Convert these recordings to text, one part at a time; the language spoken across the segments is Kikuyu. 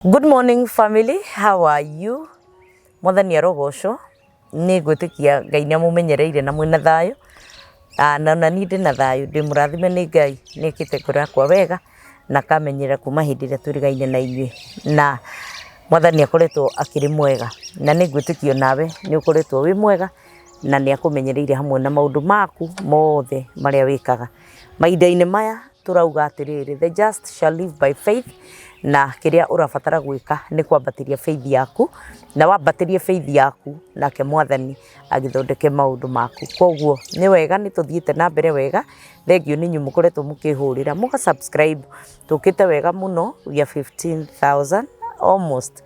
Good morning family, how are you? Mwathani arogocwo, nĩ ngwĩtĩkia Ngai nĩ amũmenyereire na mwĩna thayũ. Ah, na ona niĩ ndĩna thayũ, ndĩ mũrathime nĩ Ngai, nĩ ekĩte ngoro yakwa wega na akamenyerera kuma hĩndĩ ĩrĩa twĩrĩgaine na inyuĩ. Na Mwathani akoretwo akĩrĩ mwega, na nĩ ngwĩtĩkia onawe nĩ ũkoretwo wĩ mwega na nĩ akũmenyereire hamwe na maũndũ maku mothe marĩa wĩkaga. Mahinda-inĩ maya tũrauga atĩrĩrĩ, the just shall live by faith, na kĩrĩa ũrabatara gwĩka nĩ kwambatĩria faith yaku, na wambatĩria faith yaku nake Mwathani agĩthondeke maũndũ maku. Koguo nĩ wega nĩ tũthiĩte na mbere wega, thengiũ nĩ inyuĩ mũkoretwo mũkĩhũrĩra, mũga subscribe, tũkĩte wega mũno, we are 15,000 almost,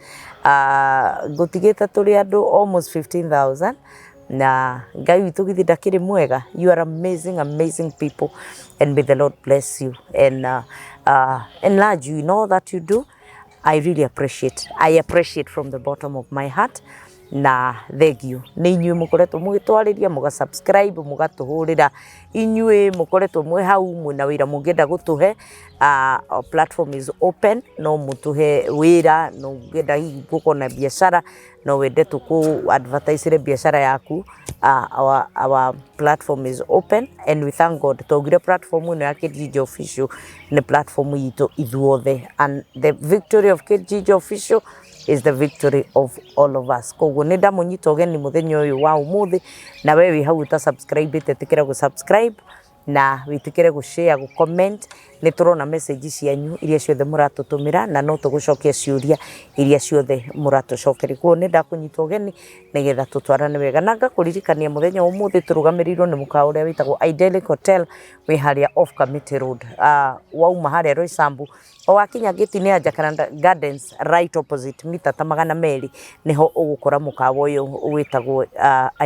ngũtigĩte tũrĩ andũ almost 15,000. Na Ngai witũ githĩ ndakĩrĩ mwega? You are amazing, amazing people, and may the Lord bless you and enlarge you in all that you do. I really appreciate, I appreciate from the bottom of my heart. Na thengiũ nĩ inyuĩ mũkoretwo mũgĩtwarĩria, mũga subscribe, mũgatũhũrĩra, inyuĩ mũkoretwo mwĩ hau mwĩna wĩra mũngĩenda gũtũhe. Our platform is open, no mũtũhe wĩra, no ũngĩenda hihi gũkorwo na biacara, no wende tũkũ advertise biacara yaku. Our platform is open and we thank God. Twaugire platform ĩno ya Kate Official nĩ platform itũ ithuothe, and the victory of Kate Official is the victory of all of us. Koguo nĩ ndamũnyita ũgeni mũthenya ũyũ wa ũmũthĩ, na we wĩ hau ũta subscribe ĩte, ĩtĩkĩra gũ subscribe na wĩtĩkĩre gũ share, gũ comment. Nĩ tũrona message cianyu iria ciothe mũratũtũmĩra, na no tũgũcokia ciũria iria ciothe mũratũcokeria. Koguo nĩ ndakũnyita ũgeni nĩgetha tũtwarane wega, na ngakũririkania mũthenya wa ũmũthĩ tũrũgamĩrĩirwo nĩ mũkawa ũrĩa wĩtagwo Idyllic Hotel, wĩ harĩa off Kamiti Road. Wauma harĩa Roysambu, o wakinya gate-inĩ ya Jacaranda Gardens, right opposite, mita ta 200, nĩho ũgũkora mũkawa ũyũ wĩtagwo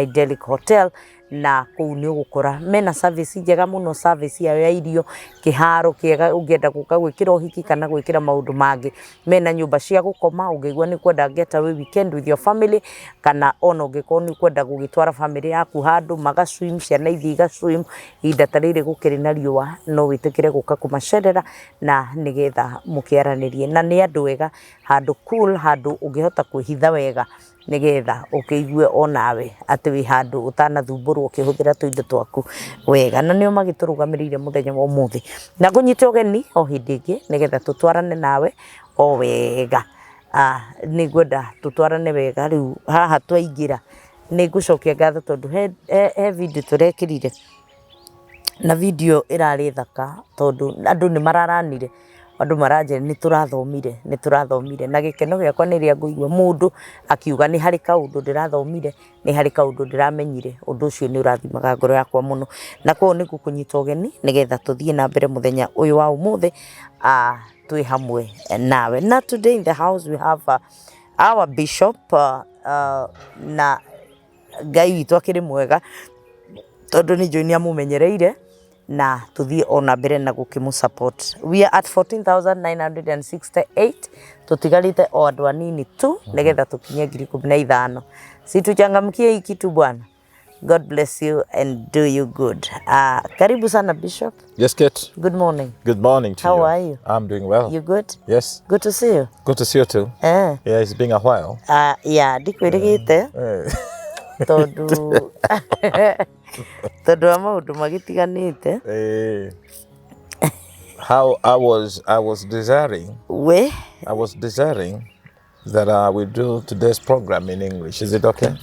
Idyllic Hotel. Na kũu nĩ ũgũkora mena service njega mũno, service yao ya irio, kĩharo kĩega ũngĩenda gũka gwĩkĩra ũhiki kana gwĩkĩra maũndũ mangĩ. Mena nyũmba cia gũkoma ũngĩigua nĩ kwenda get away weekend with your family, kana ona ũngĩkorwo nĩ ũkwenda gũgĩtwara family yaku handũ maga swim, ciana ithiĩ iga swim. Ihinda ta rĩrĩ gũkĩrĩ na riũa, no wĩtĩkĩre gũka kũmacerera na nĩgetha mũkĩaranĩrie. Na nĩ andũ ega, handũ cool, handũ ũngĩhota kwĩhitha wega nĩgetha ũkĩigue onawe atĩ wĩ handũ ũtanathumbũrwo ũkĩhũthĩra tũindo twaku wega. Na nĩo magĩtũrũgamĩrĩire mũthenya wa ũmũthĩ, na ngũnyite ũgeni o hĩndĩ ĩngĩ nĩgetha tũtwarane nawe o wega. Nĩ ngwenda tũtwarane wega. Rĩu haha twaingĩra, nĩ ngũcokia ngatho tondũ he video tũrekĩrire, na video ĩrarĩ thaka tondũ andũ nĩ mararanire, andũ maranjĩra nĩ tũrathomire, nĩ tũrathomire. Na gĩkeno gĩakwa nĩ rĩrĩa ngũigua mũndũ akiuga nĩ harĩ kaũndũ ndĩrathomire, nĩ harĩ kaũndũ ndĩramenyire, ũndũ ũcio nĩ ũrathimaga ngoro yakwa mũno. Na koguo nĩ ngũkũnyita ũgeni nĩgetha tũthiĩ na mbere mũthenya ũyũ wa ũmũthĩ, twĩ hamwe nawe. Na today in the house we have our bishop, na Ngai witũ akĩrĩ mwega tondũ nĩ njũĩ nĩ amũmenyereire na tũthiĩ ona mbere na gũkĩmũ support. We are at 14,968, tũtigarĩte o andũ anini tu nĩgetha tũkinye 15,000. Si tuchangamkie hii kitu bwana. God bless you and do you good. Karibu sana, Bishop. Yes, Kate. Good morning. Good morning to How you. are you? I'm doing well. You good? Yes. Good to see you. Good to see you too. Yeah, it's been a while. Yeah, ndikwĩrĩgĩte tondũ wa maũndũ magĩtiganĩte. How I was desiring We I was desiring that we do today's program in English. Is it okay?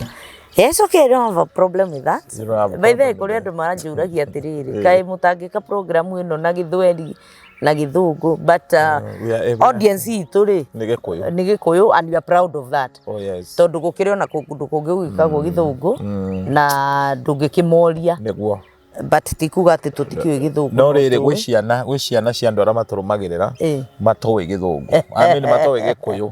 Yes, okay, I don't have a problem with that. You don't have a By the way, problem with kũrĩ andũ maranjũragia atĩrĩrĩ, kaĩ mũtangĩka program ĩno na Gĩthweri na Gĩthũngũ? But audience itũ rĩ, Nĩ Gĩkũyũ. Nĩ Gĩkũyũ, and we are proud of that. Oh yes. Tondũ gũkĩrĩ ona kũndũ kũngĩ gwĩkagwo Gĩthũngũ na ndũngĩkĩmoria. Nĩguo. But ti kuga atĩ tũtikĩũĩ Gĩthũngũ. No rĩrĩ, tũĩ. Gwĩ ciana cia andũ arĩa matũrũmagĩrĩra matoĩ Gĩthũngũ. I mean, matoĩ Gĩkũyũ.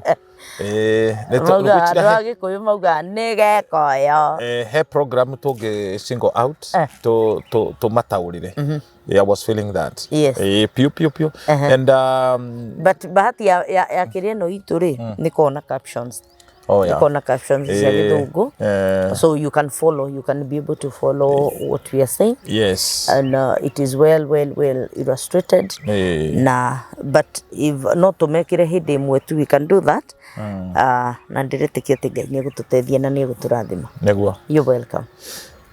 Maugaga andũ a Gĩkũyũ maugaga nĩ Gĩkũyũ. He program tũngĩ single out tũmataũrĩre. Yeah, I was feeling that. Piu piu piu. And But bahati ya kĩrĩa ĩno itũ rĩ, nĩ kona captions. Oh, yeah. Ĩkoragwo na captions cia Gĩthũngũ. So you can follow, you can be able to follow what we are saying. And it is well, well, well illustrated. Na but if no tũmekĩre hĩndĩ ĩmwe tu, we can do that. Na ndĩretĩkia atĩ Ngai nĩ egũtũteithia na nĩ egũtũrathima. Nĩguo. You're welcome.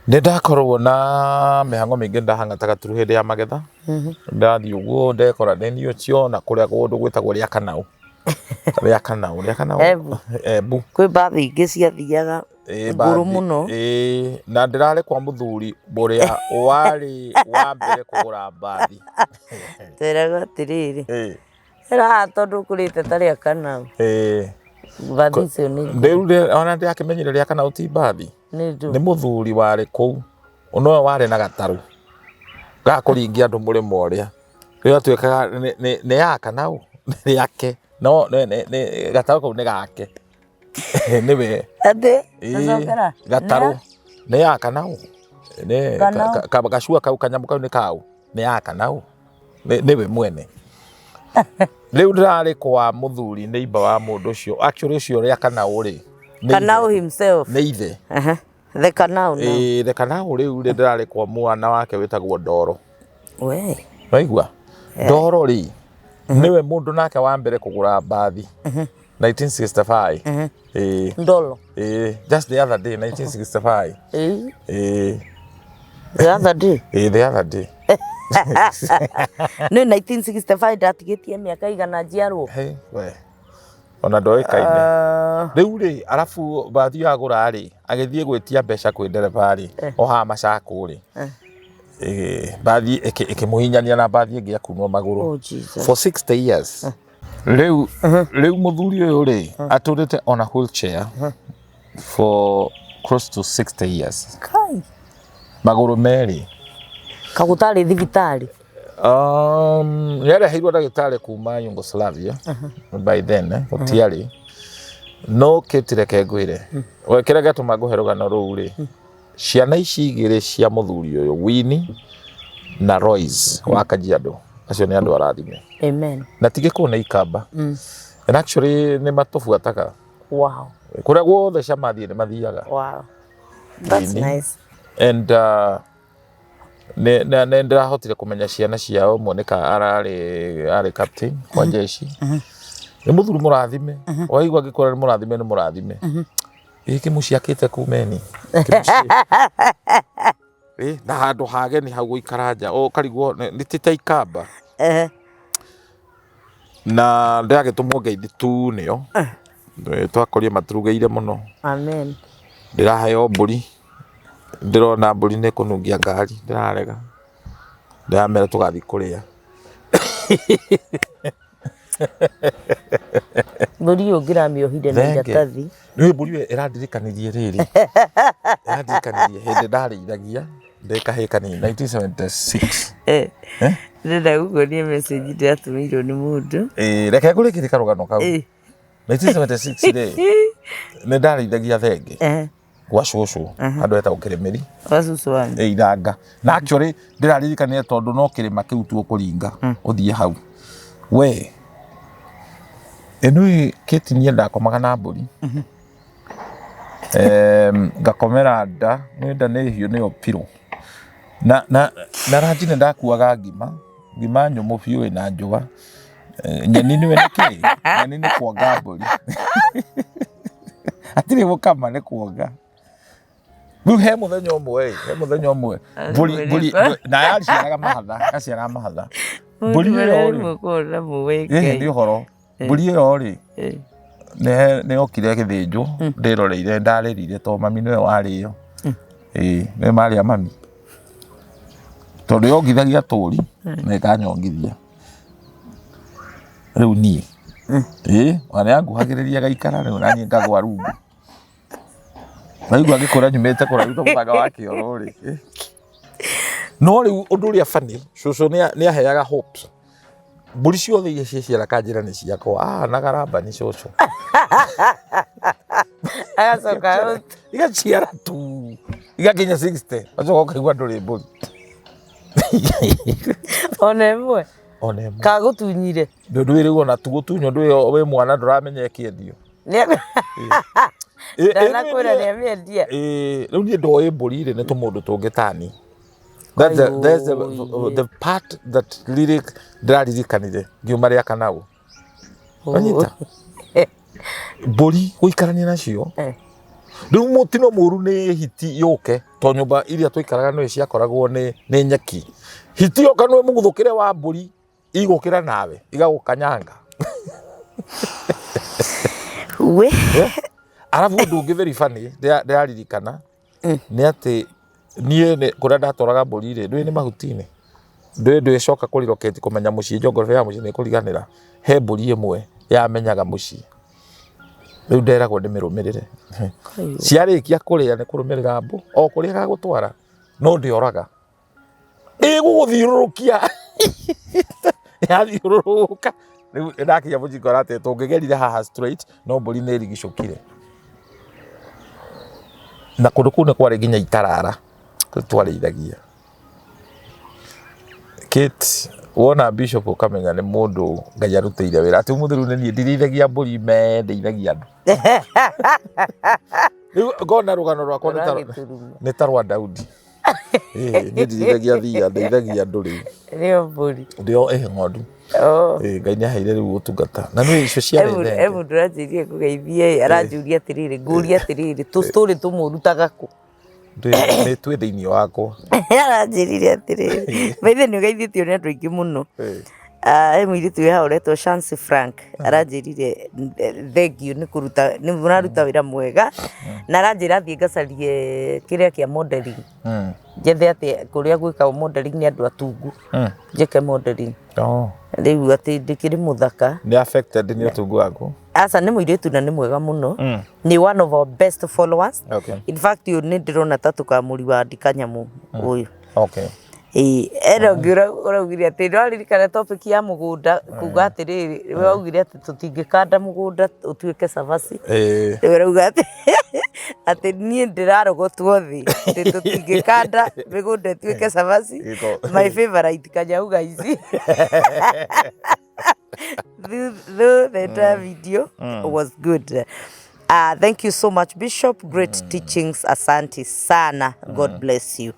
Nĩ ndakorwo na mĩhang'o mĩingĩ, ndahang'ata gaturu hĩndĩ ya magetha. Ndathiĩ ũguo ndekora nĩ niĩ ũcio na kũrĩa kũndũ gwĩtagwo rĩa Kanau. Rĩa Kanau, rĩa Kanau. Embu. Embu. Kwĩ mbathi ingĩ ciathiaga Ĩĩ, ngũrũ mbathi. mũno. Ĩĩ, na ndĩrarĩ kwa mũthuri ũrĩa warĩ wa mbere kũgũra mbathi. Tweragwo atĩrĩrĩ, Ĩĩ. ĩra tondũ ũkũrĩte ta rĩa Kanau. Ĩĩ. Mbathi icio nĩ ngũrũ. Rĩu ona ndĩrakĩmenyire rĩa Kanau ti mbathi. Nĩ ndũ. Nĩ mũthuri warĩ kũu, nowe warĩ na gatarũ ga kũringia andũ mũrĩmo ũrĩa. Rĩu atuĩkaga nĩ ya Kanau, nĩ rĩake, no gatarũ kau nĩ gake. Nĩwe. Atĩ? Ĩĩ, Gũcokera? gatarũ nĩ ya Kanau. Nĩ Kanau. gacua kau, kanyamũ kau nĩ kau, nĩ ya Kanau. Nĩwe mwene. Rĩu ndĩrarĩ kwa mũthuri neighbor wa mũndũ ũcio. Actually ũcio rĩa Kanau rĩ, nĩ Kanau ithe. himself. Nĩ ithe. Aha. The Kanau now. Ĩĩ, the Kanau rĩu rĩ, ndĩrarĩ kwa mwana wake wĩtagwo Ndoro. We. Waigua? Ndoro rĩ, nĩwe mũndũ nake wa mbere kũgũra mbathi. 1965. Ĩĩ. Ndolo. Ĩĩ, just the other day, 1965. Ĩĩ. Ĩĩ. The other day. Ĩĩ, the other day. Nĩ 1965 ndatigĩtie mĩaka igana njiarwo. Hey, we. Ona ndoĩkaine. Rĩu rĩ, arabu mbathi yagũra rĩ, agĩthiĩ gwĩtia mbeca kwĩ ndereba rĩ, o haha Macakũ rĩ. Mbathi ĩkĩmũhinyania na mbathi ĩngĩ akunwo magũrũ. Oh, Jesus. For 60 years. Rĩu rĩu mũthuri ũyũ rĩ, atũrĩte on a wheelchair for close to 60 years. Kai. Magũrũ merĩ. Kagũtarĩ thibitarĩ. Nĩareheirwo ndagĩtarĩ kuma Yugoslavia by then, gũtiarĩ. No Kate, reke ngwĩre, we kĩrĩa gĩatũma ngũhe rũgano rũu rĩ, ciana ici igĩrĩ cia mũthuri ũyũ, Winnie na Royce wa Kajiado, acio nĩ andũ arathime. Amen. Na ti Gĩkũyũ nĩ Ikamba. And actually nĩ matũbuataga. Wow. Kũrĩa guothe camathiĩ nĩ mathiaga. Wow. That's Winnie. nice. And nĩ ndĩrahotire kũmenya ciana ciao, ũmwe nĩ ka ararĩ arĩ captain kwa jeshi. Nĩ mũthuri mũrathime. Waigua ngĩkwĩra nĩ mũrathime, nĩ mũrathime. Ĩ kĩmũciĩ akĩte kumeni. Kĩmũciĩ. Ĩ, na handũ hageni hau gũikara nja ũkarigwo nĩ ti ta Ikamba. Na ndĩragĩtũmwo ngeithi tu nĩo. Twakorire maturugĩire mũno. Amen. Ndĩraheo mbũri, ndĩrona mbũri nĩ kũnungia ngari, ndĩrarega. Ndĩramera tũgathiĩ kũrĩa. Mbũri ĩyo ũngĩramĩohire na Thenge. iratathi. Nĩ mbũri ĩyo ĩrandirikanirie rĩrĩ. Ĩrandirikanirie hĩndĩ ndarĩithagia ndĩ kahĩĩ kanini 1976. Ndĩrenda gũkuonia message ndĩratũmĩirwo nĩ mũndũ. Ĩĩ, reke ngũrĩkĩrie karũgano kau. 1976 rĩ, nĩ ndarĩithagia thenge gwa cũcũ handũ hetagwo Kĩrĩmĩri. Gwa cũcũ wanyu. Ĩ, Iranga. Na actually ndĩraririkanire tondũ no kĩrĩma kĩu tu ũkũringa ũthiĩ hau. We ĩno Kate, niĩ ndakomaga na mbũri. Ngakomera nda, nĩ nda nĩ hiũ nĩyo pillow. Na ranji nĩ ndakuaga ngima, ngima nyũmũ biũ ĩna njũa. Nyeni nĩwe nĩ kĩ? Nyeni nĩ kuonga mbũri. Hatirĩ gũkama, nĩ kuonga. Rĩu he mũthenya ũmwe ĩ, he mũthenya ũmwe mbũri na yaciaraga mahatha, yaciaraga mahatha. Mbũri ĩyo rĩ, ĩhĩ nĩ ũhoro. Mbũri ĩyo rĩ, nĩ yokire ĩgĩthĩnjwo, ndĩroreire, ndarĩrire tondũ mami nĩwe warĩo. Ĩĩ, nĩwe marĩa mami. Tondũ yongithagia tũri na ĩkanyongithia. Rĩu niĩ. Ĩĩ, ona yanguhagĩrĩria gaikara rĩu naniĩ ngagwa rungu. Waigua ngĩkwĩra nyumĩte kũraihu ta mũthanga wa kĩoro rĩ. No rĩu ũndũ ũrĩa funny, cũcũ nĩ aheaga hopes. Mbũri ciothe iria ciaciara kanjĩra nĩ ciakwa. Ah, na garamba nĩ cũcũ. Agacoka Igaciara tu. Igakinya 60. Wacoka ũkaigua ndũrĩ mbũri. Ona ĩmwe. Ona ĩmwe. Kagũtunyire. Ndũĩ rĩu ona tu gũtunywo ndũĩ wĩ mwana ndũramenya ĩkĩendio. Ndanakwĩra nĩ amĩendia. Rĩu niĩ ndoĩ mbũri rĩ nĩ tũmũndũ tũngĩ tani. That's the part that really ndĩraririkanire ngiuma rĩa kanau. Wanyita? Mbũri gũikarania nacio. Rĩu mũtino mũru nĩ hiti yũke to nyũmba iria twaikaraga nĩ ciakoragwo nĩ nyeki. Hiti yoka nĩ mũguthũkĩre wa mbũri igũkĩra nawe igagũkanyanga. We. Arabu ũndũ ũngĩ very funny ndĩraririkana nĩ atĩ niĩ kũrĩa ndatwaraga mbũri rĩ, ndũĩ nĩ mahuti-inĩ, ndũĩ ndwĩcoka kũriloketi kũmenya mũciĩ, geography ya mũciĩ nĩ kũriganĩra. He mbũri ĩmwe yamenyaga mũciĩ, rĩu nderagwo ndĩmĩrũmĩrĩre. Ciarĩkia kũrĩa nĩ kũrũmĩrĩra mbũ o kũrĩa gagũtwara, no ndĩoraga, ĩgũgũthiũrũrũkia, yathiũrũrũka. Rĩu ndakinya mũciĩ ngora atĩ tũngĩgerire haha straight no mbũri nĩ ĩrigicũkire, na kũndũ kũu nĩ kwarĩ nginya itarara twarĩithagia. Kate, wona bishop ũkamenya nĩ mũndũ Ngai arutĩire wĩra, atĩ ũmũthĩ rĩu nĩ niĩ ndirĩithagia mbũri me ndĩithagia andũ. Rĩu ngona rũgano rwakwa nĩ ta rwa Daudi. Niĩ ndirĩithagia thia, ndĩithagia andũ rĩu. Nĩo mbũri? Ndio, ng'ondu. Ngai nĩ aheire rĩu ũtungata na nĩ icio ciarĩ he thenge. Mũndũ ũranjĩrire ngũgeithie, aranjũria atĩrĩrĩ, ngũria atĩrĩrĩ, tũstory tũmũrutaga kũ? Nĩ twĩ thĩinĩ wakwa. Aranjĩrire atĩrĩrĩ, maithe nĩ ũgeithĩtio nĩ andũ aingĩ mũno. He mũirĩtu wĩ haha ũretwo Chance Frank aranjĩrire thengiũ nĩ kũruta nĩ mũraruta wĩra mwega, na aranjĩra thiĩ ngacarie kĩrĩa kĩa modeling, njethe atĩ kũrĩa gwĩkagwo modeling nĩ andũ atungu, njĩke modeling. Rĩu atĩ ndĩkĩrĩ mũthaka. Nĩ affected nĩ ũtungu waku? Aca, nĩ mũirĩtu na nĩ mwega mũno. Nĩ one of our best followers. In fact, ũyũ nĩ ndĩrona ta tũkamũriwandi kanyamũ ũyũ. Ĩĩ, ena ũngĩ ũraugire atĩ nĩwaririkana topic ya mũgũnda, kuga atĩrĩrĩ, we waugire atĩ tũtingĩkanda mũgũnda ũtuĩke cabaci. Rĩu arauga atĩ niĩ ndĩrarogotwo thĩ atĩ tũtingĩkanda mĩgũnda ĩtuĩke cabaci. Gĩko. My favorite kanyau ici. Though the entire video was good. Thank you so much, Bishop. Great teachings. Asante sana. God bless you.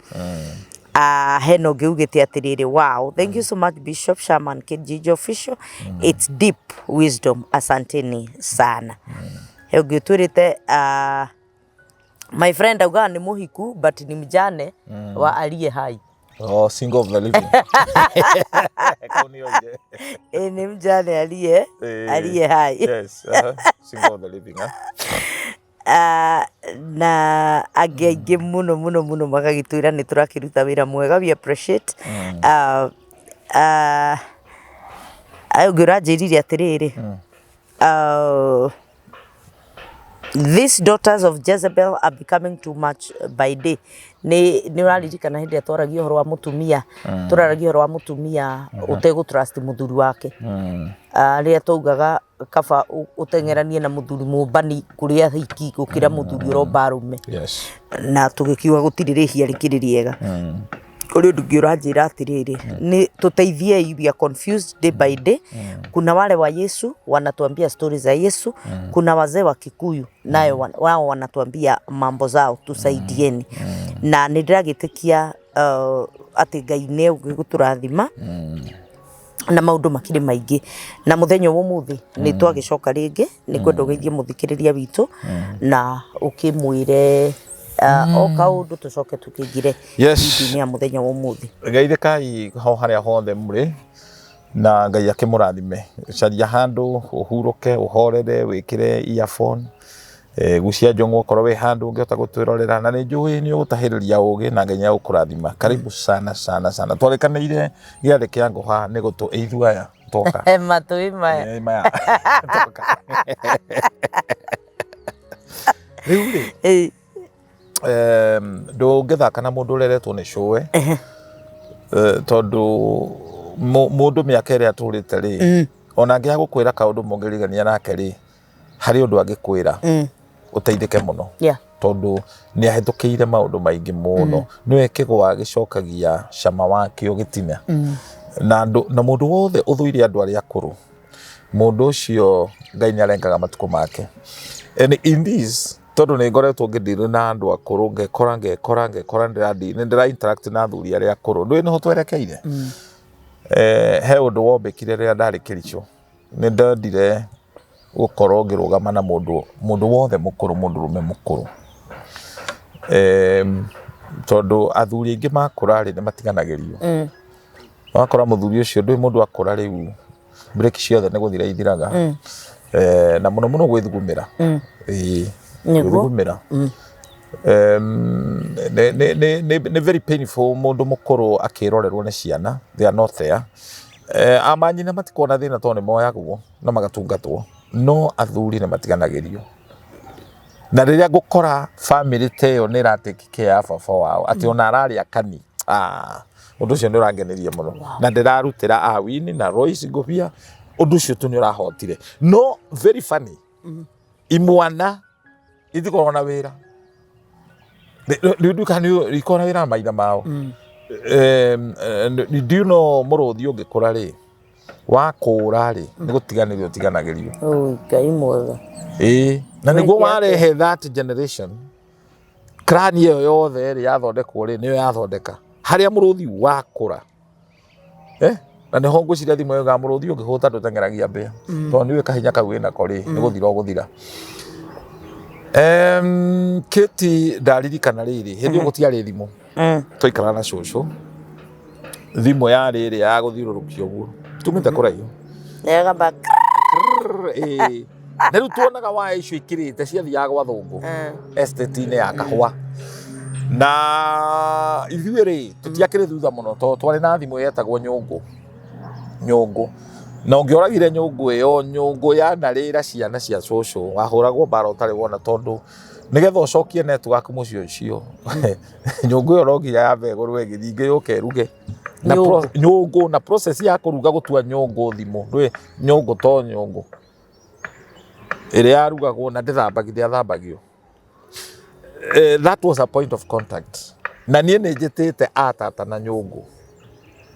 Hena ũngĩ ugĩte atĩrĩrĩ, wow, thank you so much, Bishop Shaman Kijiji Official. It's deep wisdom. Asanteni sana. He ũngĩ ũtwĩrĩte, my friend augaga nĩ mũhiku but ni mjane wa aliye hai. Oh, single of the living. Kau nĩ oire. Ĩ, nĩ mjane aliye aliye hai. Yes, single of the living. Huh? Na angĩ aingĩ mũno mũno mũno magagĩtwĩra nĩ tũrakĩruta wĩra mwega, we appreciate. Ũngĩ ũranjĩrire atĩrĩrĩ, these daughters of Jezebel are becoming too much by day. Nĩ ũraririkana hĩndĩ ĩrĩa twaragia ũhoro wa mũtumia, tũraragia ũhoro wa mũtumia ũtegũ trust mũthuri wake? Rĩrĩa twaugaga kaba ũteng'eranie na mũthuri mũmbani kũrĩ ahiki gũkĩra mũthuri ũromba arũme. Na tũgĩkiuga gũtirĩ rĩhia rĩkĩrĩ rĩega. Kũrĩ ũndũ ũngĩ ũranjĩra atĩrĩrĩ, nĩ tũteithiei, we are confused day by day. Kuna wale wa Yesu wanatuambia stori za Yesu, kuna wazee wa Kikuyu nayo wao wanatuambia mambo zao, tusaidieni. Na nĩ ndĩragĩtĩkia atĩ Ngai nĩ egũtũrathima na maũndũ makĩrĩ maingĩ. Na mũthenya wa ũmũthĩ nĩ twagĩcoka rĩngĩ, nĩ kwenda ũgeithie mũthikĩrĩria witũ na ũkĩmwĩre o kaũndũ, tũcoke tũkĩingĩre video-inĩ ya mũthenya wa ũmũthĩ. Geithĩkai ho harĩa hothe mũrĩ na Ngai akĩmũrathime. Caria handũ ũhurũke, ũhorere, wĩkĩre earphone, gucia njũng'wa okorwo wĩ handũ ũngĩhota gũtwĩrorera, na nĩ njũĩ nĩ ũgũtahĩrĩria ũgĩ na Ngai nĩ egũkũrathima. Karibu sana sana sana. Twarĩkanĩire gĩathĩ kĩa ngũha nĩ gũtũ ithuĩ aya toka. Matũĩ maya. Maya toka. Rĩu rĩ, ndũngĩthaka na mũndũ ũreretwo nĩ cũwe, tondũ mũndũ mĩaka ĩrĩa atũrĩte rĩ, ona angĩaga gũkwĩra kaũndũ mũngĩrigania nake rĩ, harĩ ũndũ angĩkwĩra ũteithĩke mũno, tondũ nĩ ahĩtũkĩire maũndũ maingĩ mũno. Nĩwe kĩgwa gĩcokagia cama wakĩo gĩtina. Na andũ na mũndũ wothe ũthũire andũ arĩa akũrũ Mũndũ ũcio Ngai nĩ arengaga matukũ make. And in this, tondũ nĩ ngoretwo ngĩdeal na andũ akũrũ, ngekora ngekora ngekora nĩ ndĩra interact na athuri arĩa akũrũ. Ndũĩ nĩho twerekeire? He ũndũ wombĩkire rĩrĩa ndarĩ Kericho. Nĩ ndendire gũkorwo ngĩrũgama na mũndũ, mũndũ wothe mũkũrũ, mũndũrũme mũkũrũ. Tondũ athuri aingĩ makũra rĩ, nĩ matiganagĩrio. Wakora mũthuri ũcio ndũĩ mũndũ akũra rĩu breki ciothe nĩ gũthira ithiraga. Na mũno mũno gwĩthugumĩra. Ĩĩ, gwĩthugumĩra. Nĩ very painful mũndũ mũkũrũ akĩrorerwo nĩ ciana, they are not there. Amanyina matikoragwo na thĩna tondũ nĩ moyagwo na magatungatwo, no athuri nĩ matiganagĩrio. Na rĩrĩa ngũkora bamĩrĩ ta ĩyo nĩ ĩra take care ya baba wao, atĩ ona ararĩa kani, ah, ũndũ ũcio nĩ ũrangenirie mũno. Na ndĩrarutĩra Awini na Royce ngũbia, ũndũ ũcio tu nĩ ũrahotire. No very funny, imwana itikoragwo na wĩra. Rĩu kana ikoragwo na wĩra na maithe mao. Do you know mũrũthi ũngĩkũra rĩ, wakũra rĩ, nĩ gũtiganĩrio ũtiganagĩrio. Oi, Ngai mwega. Ĩĩ, na nĩguo Wĩke atĩa? warehe that generation clan ĩyo yothe rĩ yathondekwo rĩ nĩyo yathondeka harĩa mũrũthi wakũra eh? Na nĩho ngwĩciria thimũ ĩyo mũrũthi ũngĩhũta ndũteng'eragia mbĩa tondũ nĩũĩ kahinya kau wĩnako rĩ nĩ gũthira ũgũthira. Kĩti ndaririkana rĩrĩ hĩndĩ ĩyo gũtiarĩ thimũ twaikaraga na cũcũ thimũ yarĩ ĩrĩa ya gũthiũrũrũkia ũguo tumĩte kũraihu. Nĩyagamba Ĩĩ. Na rĩu tuonaga waya icio ikĩrĩte ciathiaga gwa thũngũ estate-inĩ ya kahũa na ithuĩ rĩ tũtiakĩrĩ thutha mũno tondũ twarĩ na thimũ yetagwo nyũngũ nyũngũ na ũngĩoragire nyũngũ ĩyo nyũngũ yanarĩra ciana cia cũcũ wahũragwo mbara ũtarĩ wona tondũ nĩgetha ũcokie network mũciĩ ũcio nyũngũ ĩyo no nginya yambe ĩgũrwo ĩngĩ ningĩ yũke ĩruge na nyũngũ na process ya kũruga gũtua nyũngũ thimũ ndũĩ nyũngũ to nyũngũ ĩrĩa yarugagwo na ndĩthambagio ndĩathambagio. That was a point of contact na niĩ nĩ njĩtĩte a tata na nyũngũ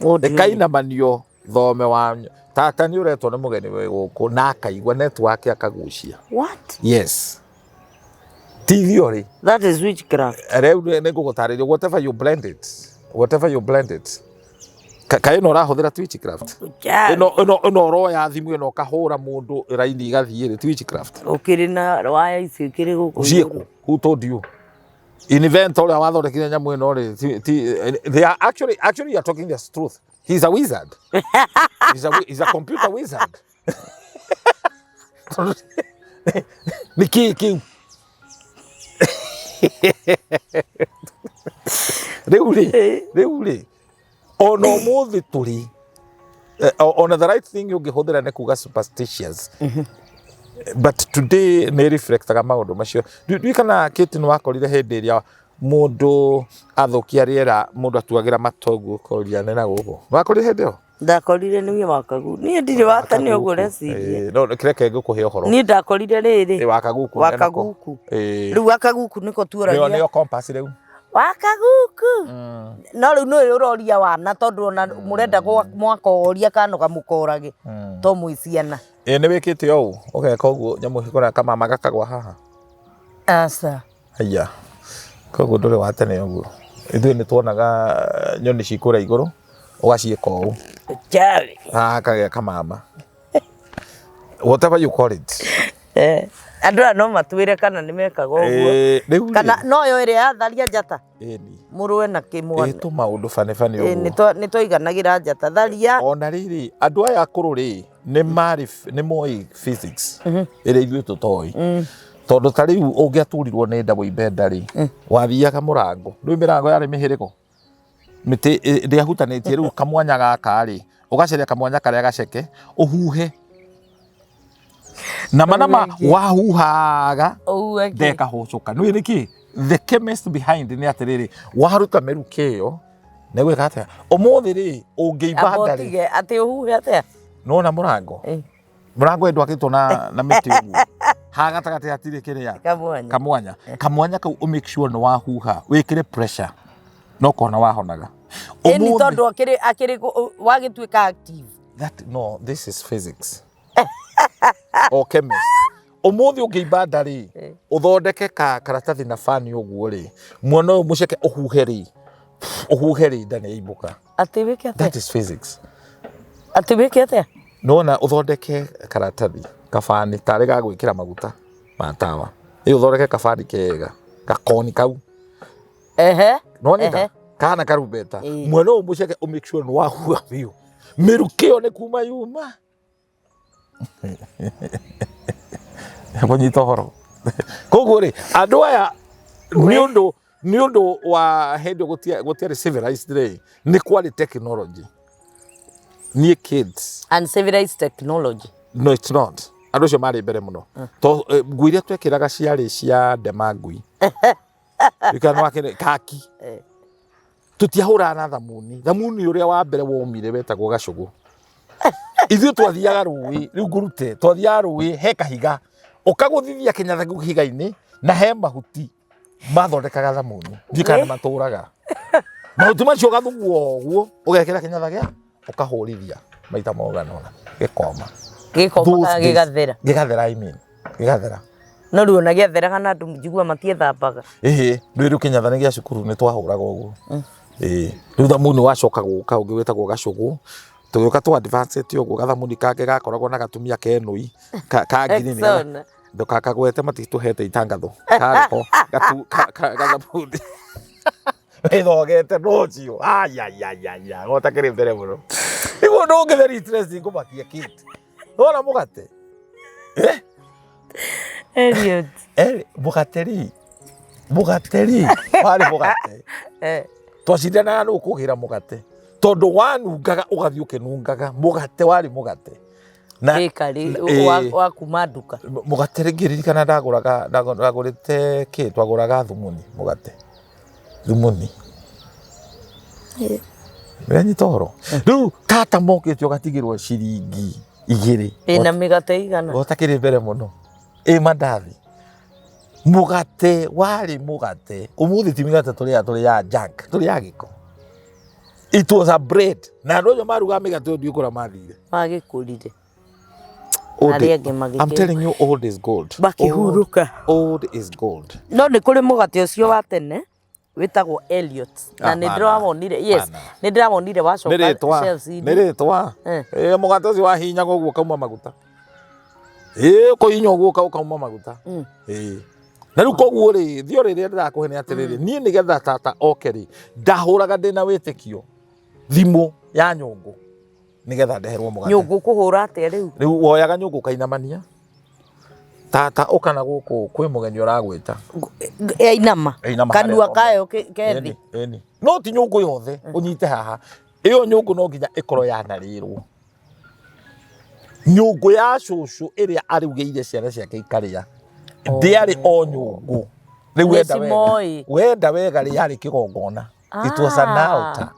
ĩkainamanio thome wa tata nĩ ũretwo nĩ mũgeni wĩ gũkũ na akaigua network akagucia. What? Yes, ti theory. That is witchcraft. Rĩu nĩ ngũgũtarĩria whatever you blend it, whatever you blend it. Kaĩ ĩno ũrahũthĩra ti witchcraft? Ĩno ĩno ĩno ũroya thimũ ĩno ũkahũra mũndũ raini igathiĩ rĩ ti witchcraft? Ũkĩrĩ na waya ici ũkĩrĩ gũkũ Ciĩkũ? Who told you? Inventor ũrĩa wathondekire nyamũ ĩno rĩ they are actually you are talking the truth. He's a wizard. He's a computer wizard. Nĩ kĩĩ kĩu? Rĩu rĩ, rĩu rĩ, ona ũmũthĩ tũrĩ ona the right thing ũngĩhũthĩra nĩ kuga superstitious but today nĩ reflectaga maũndũ macio. Ndiũĩ kana Kate nĩ wakorire hĩndĩ ĩrĩa mũndũ athũkia rĩera mũndũ atuagĩra mata ũguo ũkoria nĩ na gũkũ. Wakorire hĩndĩ ĩyo? Ndakorire nĩ wakagu. Niĩ ndirĩ watene ũguo ũreciria. No kĩreke ngũkũhe ũhoro. Niĩ ndakorire rĩrĩ. Wakaguku. Wakaguku. Rĩu wakaguku nĩko tuoragia. Nĩyo compass rĩu. Wakaguku. No rĩu nĩwe ũroria wana tondũ ona mũrenda mwakoria kanoga mũkorage to mwĩ ciana. Ĩĩ nĩ wĩkĩte ũũ ũgeka ũguo nyamũ ĩkora kamama gakagwa haha. Aca. Haiya, koguo ndũrĩ wa tene ũguo. Ithuĩ nĩ tuonaga nyoni ci kũrĩa igũrũ ũgaciĩka ũũ. Chari. Haha kagĩa kamama. Whatever you call it. Andũ aya no matwĩre kana nĩ mekaga ũguo. Rĩu rĩ. Kana no yo ĩrĩa yatharia njata. Ĩni. Mũrũe na kĩmwana. Ĩ tũmaũndũ bani bani ũguo. Nĩ twaiganagĩra njata. Tharia. Ona rĩrĩ, andũ aya akũrũ rĩ, nĩ marĩ, nĩ moĩ physics ĩrĩa ithuĩ tũtoĩ. Tondũ ta rĩu ũngĩaturirwo nĩ nda wũimbe nda rĩ, wathiaga mũrango. Rĩu mĩrango yarĩ mĩhĩrĩgo. Mĩtĩ ndĩahutanĩtie rĩu kamwanya gaka rĩ, ũgacaria kamwanya karĩa gaceke, ũhuhe. Na ma na ma wahuhaga ndekahũcũka. Nĩũĩ nĩkĩ? The chemist behind nĩ atĩrĩrĩ, waruta mĩrukĩ ĩyo, nĩ gwĩka atĩa? Ũmũthĩ rĩ, ũngĩimba nda rĩ. Atĩ ũhuhe atĩa? Nĩwona mũrango? Mũrango ndwakĩtwo na mĩtĩ ũguo. Haha gatagatĩ hatirĩ kĩrĩa? Kamwanya. Kamwanya. Kamwanya kau ũ make sure nĩ wahuha, wĩkĩre pressure. No kũhona wahonaga. Ĩni tondũ akĩrĩ wagĩtuĩka active. That, no, this is physics. O chemist. Ũmũthĩ ũngĩimba nda rĩ, ũthondeke ka karatathi na bani ũguo rĩ, mwena ũyũ mũceke ũhuhe rĩ, ũhuhe rĩ, nda nĩ yaimbũka. Atĩ wĩke atĩa? That is physics. Atĩ wĩke atĩa? Nĩwona ũthondeke karatathi kabani tarĩ ga gwĩkĩra maguta ma tawa. Ĩ ũthondeke kabani kega, gakoni kau. Ehe. Nĩwanyita? Ehe. Kana karumbeta. Ĩĩ. Mwena ũyũ mũceke ũ make sure nĩwahuha biũ. Mĩrukĩ ĩyo nĩ kuma yuma. Kũnyita ũhoro. Koguo rĩ, andũ aya nĩ ũndũ nĩ ũndũ wa hĩndĩ ĩyo gũtiarĩ civilized rĩ, nĩ kwarĩ technology. Niĩ kids. Uncivilized technology. No, it's not. Andũ acio marĩ mbere mũno. To nguo iria twekĩraga ciarĩ cia ndema ngui. Wikana wake kaki. Tũtiahũraga na thamuni. Thamuni ũrĩa wa mbere womire wetagwo gacũgũ. Ithuĩ twathiaga rũĩ, rĩu ngũrute, twathiaga rũĩ he kahiga. Ũkagũthithia kĩnyatha kĩu kahiga-inĩ na he mahuti mathondekaga thamuni. Ndiũĩ kana nĩ matũraga. Mahuti macio ũgathugua ũguo, ũgekĩra kĩnyatha gĩa ũkahũrithia maita mogana ũna gĩkoma. Gĩkoma Those kana days- gĩgathera. Gĩgathera I mean. Gĩgathera. No rĩu ona gĩatheraga na andũ njigua matiethambaga. Ĩhĩ, rĩu rĩu kĩnyatha nĩ gĩa cukuru nĩ twahũraga ũguo. Ĩĩ, rĩu thamuni wacoka gũka ũngĩ wĩtagwo gacũgũ. Tũgĩũka tũ advance ũguo gathamuni kangĩ gakoragwo na gatumia kenũi ka ngirini. Rexona. Ndũkakagwete matitũhete itangatho. Karĩ ho gathamuni. Wĩthogete no ũcio. Ayayayaya, gotakĩrĩ mbere mũno. Rĩu ũndũ ũngĩ very interesting ngũmakia Kate. Wona mũgate? Eh? Elliot. Eh, mũgate rĩ, mũgate rĩ, warĩ mũgate. Twacindanaga nũ ũkũgĩra mũgate. Tondũ wanungaga ũgathiĩ ũkĩnungaga, mũgate warĩ mũgate. Na Bakery, wa kuma nduka. Mũgate rĩ, ngĩririkana ndagũraga, ndagũrĩte kĩ, twagũraga thumuni mũgate. Thumuni. Nĩwanyita ũhoro? Rĩu tata mokĩte ũgatigĩrwo ciringi 2. Ĩna mĩgate igana. Ũtakĩrĩ mbere mũno. Ĩ mandathi. Mũgate warĩ mũgate. Ũmũthĩ ti mĩgate tũrĩaga, tũrĩaga junk, tũrĩaga gĩko. It was a bread. Na andũ acio marugaga mĩgate ĩyo ndiũĩ kũrĩa mathire. Magĩkũrire. Old Arĩa angĩ magĩkĩ- I'm telling you, old is gold. Makĩhurũka. Old is gold. No nĩ kũrĩ mũgate ũcio wa tene wĩtagwo Elliot. Na nĩ Hapana. ndĩrawonire, yes, Hapana. nĩ ndĩrawonire wacoka Nĩ rĩtwa. shelves-inĩ. Nĩ rĩtwa. Eh. Mũgate ũcio wahinyagwo ũguo ũkauma maguta. Ũkũhinya ũguo ũkauma maguta. Na rĩu koguo rĩ, theory ĩrĩa ndĩrakũhe nĩ atĩrĩrĩ, niĩ nĩgetha tata oke rĩ, ndahũraga ndĩna wĩtĩkio thimũ ya nyũngũ nĩgetha ndeherwo mũgate. Nyũngũ kũhũra atĩa rĩu? Rĩu woyaga nyũngũ ũkainamania. Tata ũka na gũkũ kwĩ mũgeni ũragwĩta. Yainama. Yainama Kanua harĩa kayo kethi. Ĩni, ĩni. No ti nyũngũ yothe ũnyite haha. Ĩyo nyũngũ no nginya ĩkorwo yanarĩrwo. Nyũngũ ya cũcũ ĩrĩa arugĩire ciana ciake ikarĩa. Ndĩarĩ o nyũngũ. Rĩu wenda wega. Nĩcimoĩ. Wenda wega rĩ yarĩ kĩgongona. It was an altar.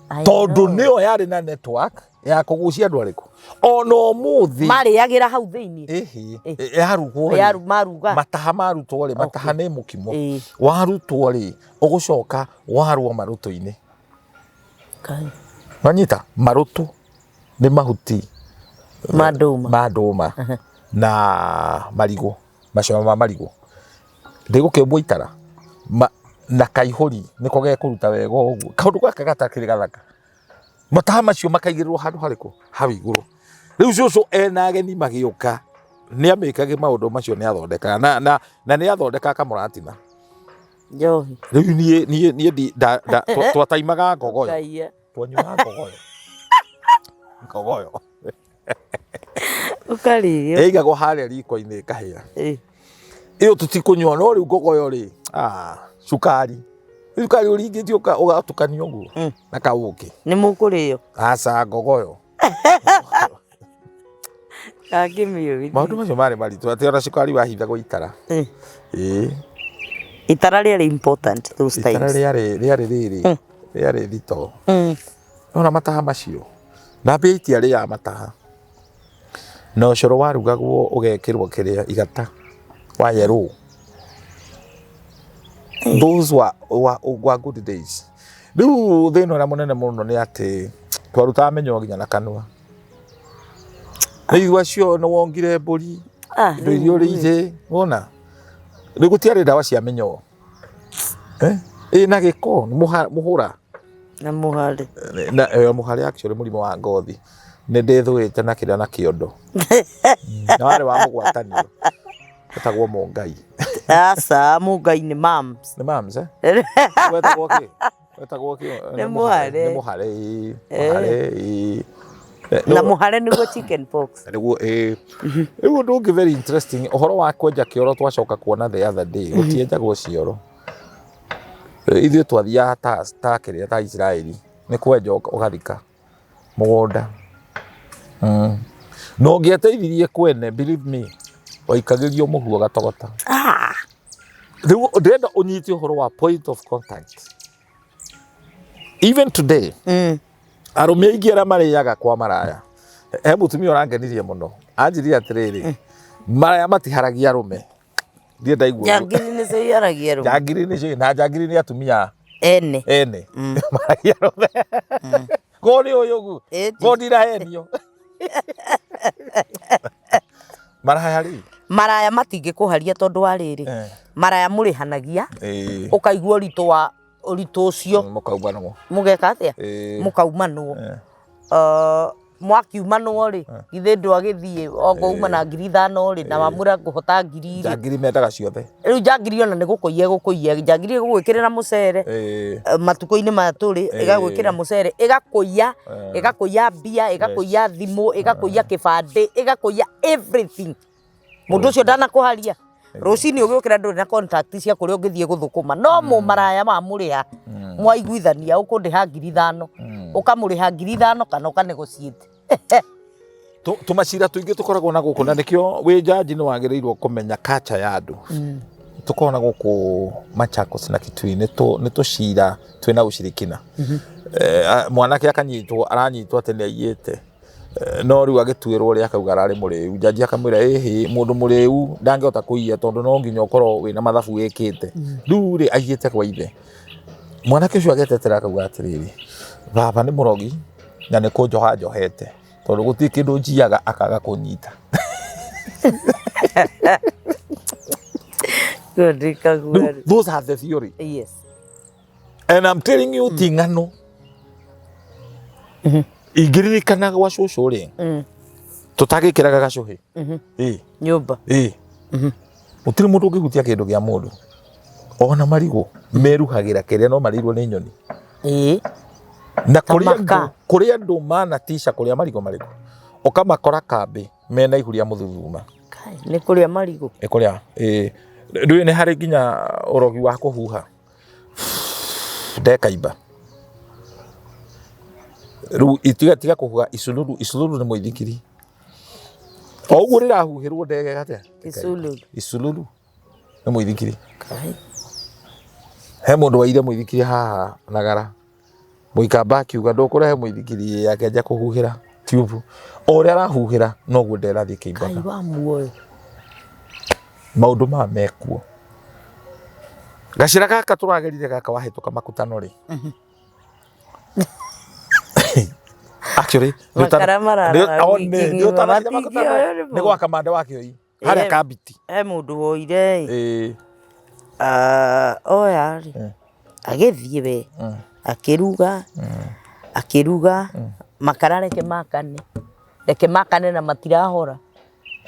I Tondũ know. nĩyo yarĩ na network ya kũgucia andũ arĩkũ. Ona ũmũthĩ. Marĩagĩra hau thĩinĩ. Ĩhĩ, yarugwo rĩ. Maruga. Mataha marutwo rĩ, mataha nĩ mũkimo. Ĩĩ. Warutwo rĩ, ũgũcoka warwo marũtũ-inĩ. Kai. Wanyita? Marũtũ nĩ mahuti Ma ndũma. Ma ndũma. Na marigũ, maciaro ma marigũ. Ndĩgũkĩũmbwo itara. Na kaihũri nĩko gekũruta wega ũguo. Kaũndũ gaka gatakĩrĩ gathaka. Mataha macio makaigĩrĩrwo handũ harĩkũ? Hau igũrũ. Rĩu cũcũ ena ageni magĩũka, nĩ amĩkage maũndũ macio nĩ athondekaga. Na nĩ athondekaga kamũratina. Njohi. Rĩu niĩ, niĩ, niĩ ndi, nda, nda, twataimaga ngogoyo. Ũkaiya. Twanyuaga ngogoyo. Ngogoyo. Ũkarĩo. Ĩigagwo harĩa riko-inĩ ĩkahĩa. Ĩyo tũtikũnyua, no rĩu ngogoyo rĩ, cukari. Cukari ũringĩtio ũgatukanio ũguo na kaũkĩ. Nĩ mũkũrĩo? Aca, ngogoyo. Gakĩmĩũĩ. Maũndũ macio marĩ maritũ, atĩ ona cukari wahithagwo itara. Ĩĩ. Itara rĩarĩ important those Itara times. rĩarĩ rĩrĩ, rĩarĩ thito. Nona mataha macio. Na mbĩa itiarĩaga mataha. Na ũcũrũ warugagwo ũgekĩrwo kĩrĩa igata wa yellow. Those were good days. Rĩu thĩna ũrĩa mũnene mũno nĩ atĩ twarutaga mĩnyoo nginya na kanua. Nĩ igua cio nĩ wongire mbũri Ah, indo iria ũrĩire wona rĩu gũtiarĩ ndawa cia mĩnyoo. Eh? Ĩ na gĩko nĩ mũhũra. Na mũhare. Na mũhare actually mũrimũ wa ngothi nĩ ndĩthũĩte na kĩrĩa na kĩondo na warĩ wa mũgwatanio wetagwo mũngai. Aca, mũngai nĩ mams. Nĩ mams, eh? Wetagwo kĩ? Wetagwo kĩ? Nĩ mũhare. Nĩ mũhare, ĩĩ. Mũhare, ĩĩ. Na mũhare nĩguo chicken pox. Nĩguo, ĩĩ. Rĩu ũndũ ũngĩ very interesting, ũhoro wa kwenja kĩoro twacoka kuona the other day, gũtienjagwo cioro. Ithuĩ twathiaga ta kĩrĩa ta Isiraeli, nĩ kwenja ũgathika mũgũnda. Na ũngĩateithirie kwene, believe me, waikagĩrio mũhu ũgatogota. Rĩu ndĩrenda ũnyite ũhoro wa point of contact. Even today, arũme aingĩ arĩa marĩaga kwa maraya, he mũtumia ũrangenirie mũno, anjĩrire atĩrĩrĩ, maraya matiharagia arũme. Ndirĩ ndaigua ũguo. Njangiri nĩcio iharagia arũme. Njangiri nĩcio, na njangiri nĩ atumia ene. Ene. Maragia arũme. Ko nĩ ũyũ ũguo? Ĩti. Ko ndirahenio? Maraya rĩ? Maraya matingĩkũharia tondũ wa rĩrĩ, maraya mũrĩhanagia, ũkaigua ũritũ wa ũritũ ũcio. Mũkaumanwo. Mũgeka atĩa? Mũkaumanwo. Mwakiumanwo rĩ, githĩ ndwagĩthiĩ okorwo uma na 5,000 rĩ, na wamwĩra ngũhota ngiri rĩ. Njangiri mendaga ciothe. Rĩu njangiri ona nĩ gũkũiya ĩgũkũiya, njangiri ĩgũgwĩkĩrĩra mũcere matukũ-inĩ maya tũrĩ, ĩgagwĩkĩrĩra mũcere, ĩgakũiya, ĩgakũiya mbia, ĩgakũiya thimũ, ĩgakũiya kĩbandĩ, ĩgakũiya everything. Mũndũ ũcio ndanakũharia. Rũcinĩ ũgĩũkĩra ndũrĩ na contact cia kũrĩa ũngĩthiĩ gũthũkũma, no mũmaraya wamũrĩha, mwaiguithania ũkũndĩha 5,000, ũkamũrĩha 5,000 kana ũka negotiate. Tũmacira tũingĩ tũkoragwo na gũkũ, na nĩkĩo wĩ jaji nĩ wagĩrĩirwo kũmenya culture ya andũ. Tũkoragwo na gũkũ Machakos na Kitui, nĩ tũcira twĩna ũcirikina. Mwanake akanyitwo, aranyitwo atĩ nĩ aiyĩte. No rĩu agĩtuĩrwo ũrĩa akauga ararĩ mũrĩu, jaji akamwĩra ĩhĩ, mũndũ mũrĩu ndangĩhota kũiya tondũ no nginya ũkorwo wĩna mathabu wĩkĩte. Rĩu rĩ aiyĩte kwa ithe. Mwanake ũcio agetetera akauga atĩrĩrĩ, baba nĩ mũrogi na nĩ kũnjoha njohete tondũ gũtirĩ kĩndũ njiyaga akaga kũnyita. Those are the theory. Yes. And I'm telling you ti ng'ano. Ingĩririkana gwa cũcũ rĩ, tũtagĩkĩraga gacũhĩ. Ĩ. Nyũmba. Ĩ. Gũtirĩ mũndũ ũngĩhutia kĩndũ kĩa mũndũ. Ona marigũ meruhagĩra kĩrĩa no marĩirwo nĩ nyoni. Ĩ. Na kũrĩ andũ manatica kũrĩa marigũ marĩkũ. Ũkamakora kambĩ mena ihu rĩa mũthuthuma. Nĩ kũrĩa marigũ. Nĩ kũrĩa. Ĩ. Ndũĩ nĩ harĩ nginya ũrogi wa kũhuha. Ndekaimba. Rĩu tiga tiga kũhuha isululu, isululu nĩ mũithikiri. O ũguo rĩrahuhĩrwo ndege atĩa? Isululu. Isululu nĩ mũithikiri. He mũndũ waire mũithikiri haha Nagara. Mũikamba akiuga ndũkũrehe mũithikiri akĩanjia kũhuhĩra tube. O ũrĩa arahuhĩra noguo nda ĩrathiĩ ĩkĩimbaga. Ngai wa muoyo. Maũndũ maya mekuo. Gacĩra gaka tũragerire gaka wahĩtũka makutano rĩ. Actually, Makara mararaga wiki ng'ima, matingĩoywo nĩ nĩ gwa kamanda wa Kĩoi harĩa Kambiti. He mũndũ woire ĩ, oya rĩ, agĩthiĩ we, akĩruga, akĩruga, makara reke makane, reke makane na matirahora.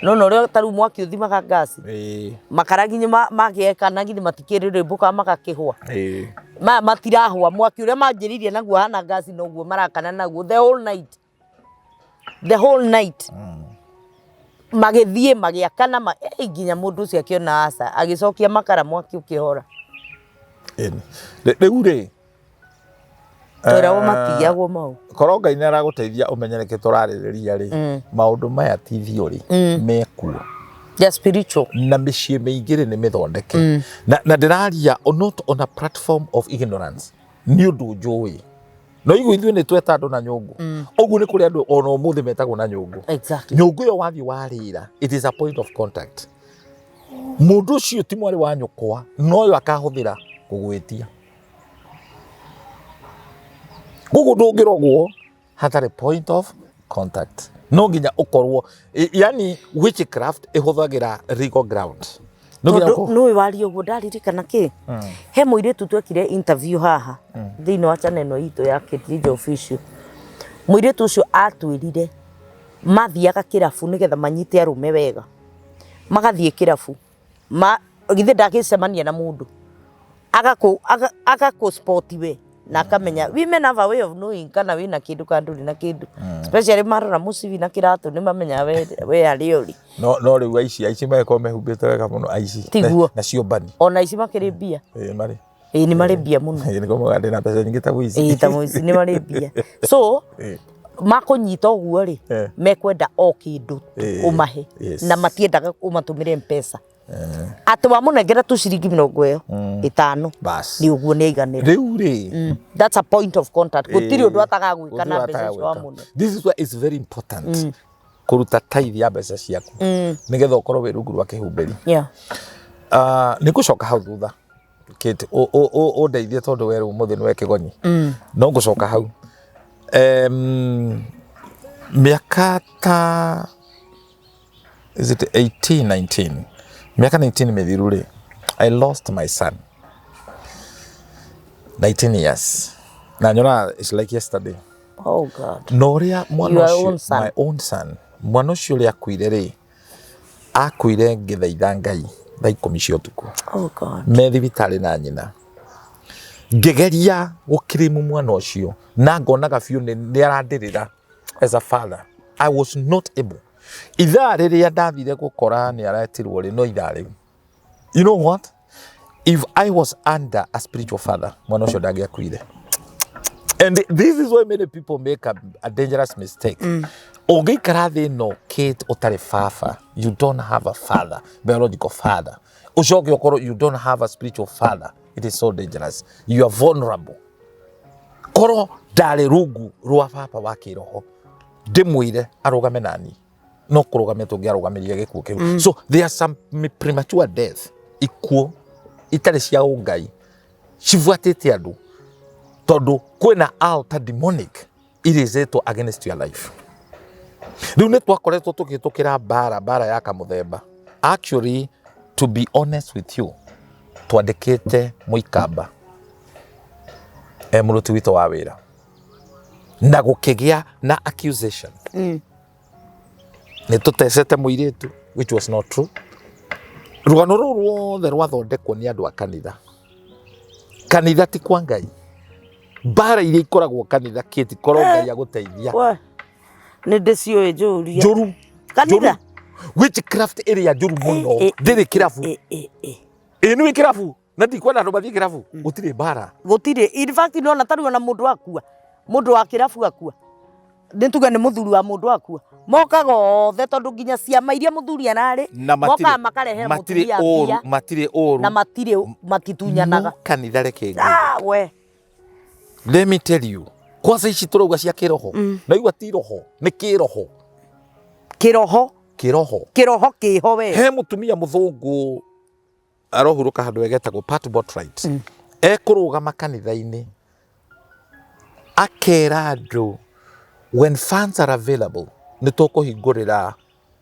No na ũrĩa ta rĩu mwaki ũthimaga ngasi, makara nginya magĩekana githĩ matikĩrĩrĩmbũkaga magakĩhwa. Maya matirahwa, mwaki ũrĩa manjĩrĩirie naguo hana ngasi noguo marakana naguo the whole night. The whole night. Magĩthiĩ magĩakana nginya mũndũ ũcio akĩona aca, agĩcokia makara mwaki ũkĩhora. Rĩu rĩ, Tweragwo matiyagwo mau. Korwo Ngai nĩ aragũteithia ũmenye nĩkĩ tũrarĩrĩria rĩ, maũndũ maya ti theory, mekuo. They are spiritual. Na mĩciĩ mĩingĩ rĩ nĩ mĩthondeke. Na ndĩraria not on a platform of ignorance, nĩ ũndũ njũĩ. No igua ithuĩ nĩ tweta andũ na nyũngũ. Ũguo nĩ kũrĩ andũ ona ũmũthĩ metagwo na nyũngũ. Nyũngũ ĩyo wathiĩ warĩra, it is a point of contact. Mũndũ ũcio ti mwarĩ wa nyũkwa, noyo akahũthĩra gũgwĩtia. Koguo ndũngĩrogwo hatarĩ point of contact. No nginya ũkorwo, yani witchcraft ĩhũthagĩra legal ground. No nginya Tondũ ũkorwo nũĩ waria ũguo ndaririkana kĩ he mũirĩtu twekire interview haha thĩinĩ wa channel ĩno itũ ya Kate Leader Official. Mũirĩtu ũcio atwĩrire mathiaga kĩrabu nĩgetha manyite arũme wega, magathiĩ kĩrabu ma githĩ ndagĩcemania na mũndũ agakũ agakũ spot we na akamenya women have a way of knowing kana wĩna kĩndũ kana ndũrĩ na kĩndũ, especially marora mũcibi na kĩratũ nĩ mamenyaga we harĩa ũrĩ. No rĩu aici magĩkorwo mehumbĩte wega mũno aici. Tiguo. Na cio mbani. Ona aici makĩrĩ mbia. Ĩĩ marĩ. Ĩĩ nĩ marĩ mbia mũno. Ĩĩ nĩguo maugaga ndĩna mbeca nyingĩ ta mũici. Ĩĩ ta mũici nĩ marĩ mbia. So makũnyita ũguo rĩ, mekwenda o kĩndũ ũmahe na matiendaga ũmatũmĩre Mpesa. Atĩ wamũnengera tu ciringi mĩrongo ĩyo ĩtano nĩ ũguo nĩ aiganĩra. Rĩu rĩ, That's a point of contact. Gũtirĩ ũndũ atagagwĩka na mbeca icio wamũne. This is why it's very important kũruta tithe ya mbeca ciaku nĩgetha ũkorwo wĩ rungu rwa kĩhumbĩri. Ah, nĩ ngũcoka hau thutha Kate, ũndeithie tondũ we rĩu ũmũthĩ nĩwe kĩgonyi. No ngũcoka hau. Mĩaka ta is it 18 19 mĩaka 19 mĩthiru rĩ, I lost my son 19 years na nyonaga it's like yesterday. Oh God. Na ũrĩa mwana Your ũcio own son. My own son, mwana ũcio ũrĩa akuire rĩ, akuire ngĩthaitha Ngai thaa 10 cia ũtukũ. Oh God. Me thibitarĩ na nyina. Ngĩgeria gũkirimu mwana ũcio na ngonaga biũ nĩ arandĩrĩra as a father. I was not able. Ithaa rĩrĩa ndathire gũkora nĩ aretirwo rĩ, no ithaa rĩu. You know what? If I was under a spiritual father, mwana ũcio ndangĩakuire. And this is why many people make a dangerous mistake. Ũngĩikara thĩ ĩno Kate ũtarĩ baba, you don't have a father, biological father. Ũcoke ũkorwo you don't have a spiritual father. It is so dangerous. You are vulnerable. Korwo ndarĩ rungu rwa baba wa kĩroho, ndĩmwĩre arũgame nani, no kũrũgamia tũngĩarũgamirie gĩkuũ kĩu. So there are some premature death, ikuũ itarĩ cia ũngai cibuatĩte andũ tondũ kwĩna altar demonic irĩzĩtwo against your life. Rĩu nĩ twakoretwo tũkĩtũkĩra mbara ya kamũthemba. Actually, to be honest with you, twandĩkĩte mũikamba e mũruti witũ wa wĩra na gũkĩgĩa na accusation. Nĩ tũtecete mũirĩtu, which was not true. Rũgano rũu ruothe rwathondekwo nĩ andũ a kanitha. Kanitha ti kwa Ngai. Mbara iria ikoragwo kanitha Kate, korwo Ngai agũteithia. We, nĩ ndĩciũĩ njũria. Njũru. Kanitha? Njũru. Witchcraft ĩrĩa njũru mũno ndĩrĩ kĩrabu. Ĩ nĩ wĩ kĩrabu na ndikwenda andũ mathiĩ kĩrabu, gũtirĩ mbara. Gũtirĩ. In fact nona tarĩu ona mũndũ akua, mũndũ wa kĩrabu akua, nĩ tuge nĩ mũthuri wa mũndũ akua, mokaga othe tondũ nginya ciama iria mũthuri ararĩ, Na mokaga makarehera matirĩ mũtumia ũru, mbia, matirĩ ũru. Na matirĩ matitunyanaga. No kanitha reke ngwĩre. Ah, we. Let me tell you. Kwanza ici tũrauga cia kĩroho. Na igua ti roho, nĩ kĩroho. Kĩroho. Kĩroho. Kĩroho kĩho we. He mũtumia mũthũngũ arohurũka handũ egetagwo Pat Botwright. Ekũrũgama kanitha-inĩ akera andũ when funds are available nĩ tũkũhingũrĩra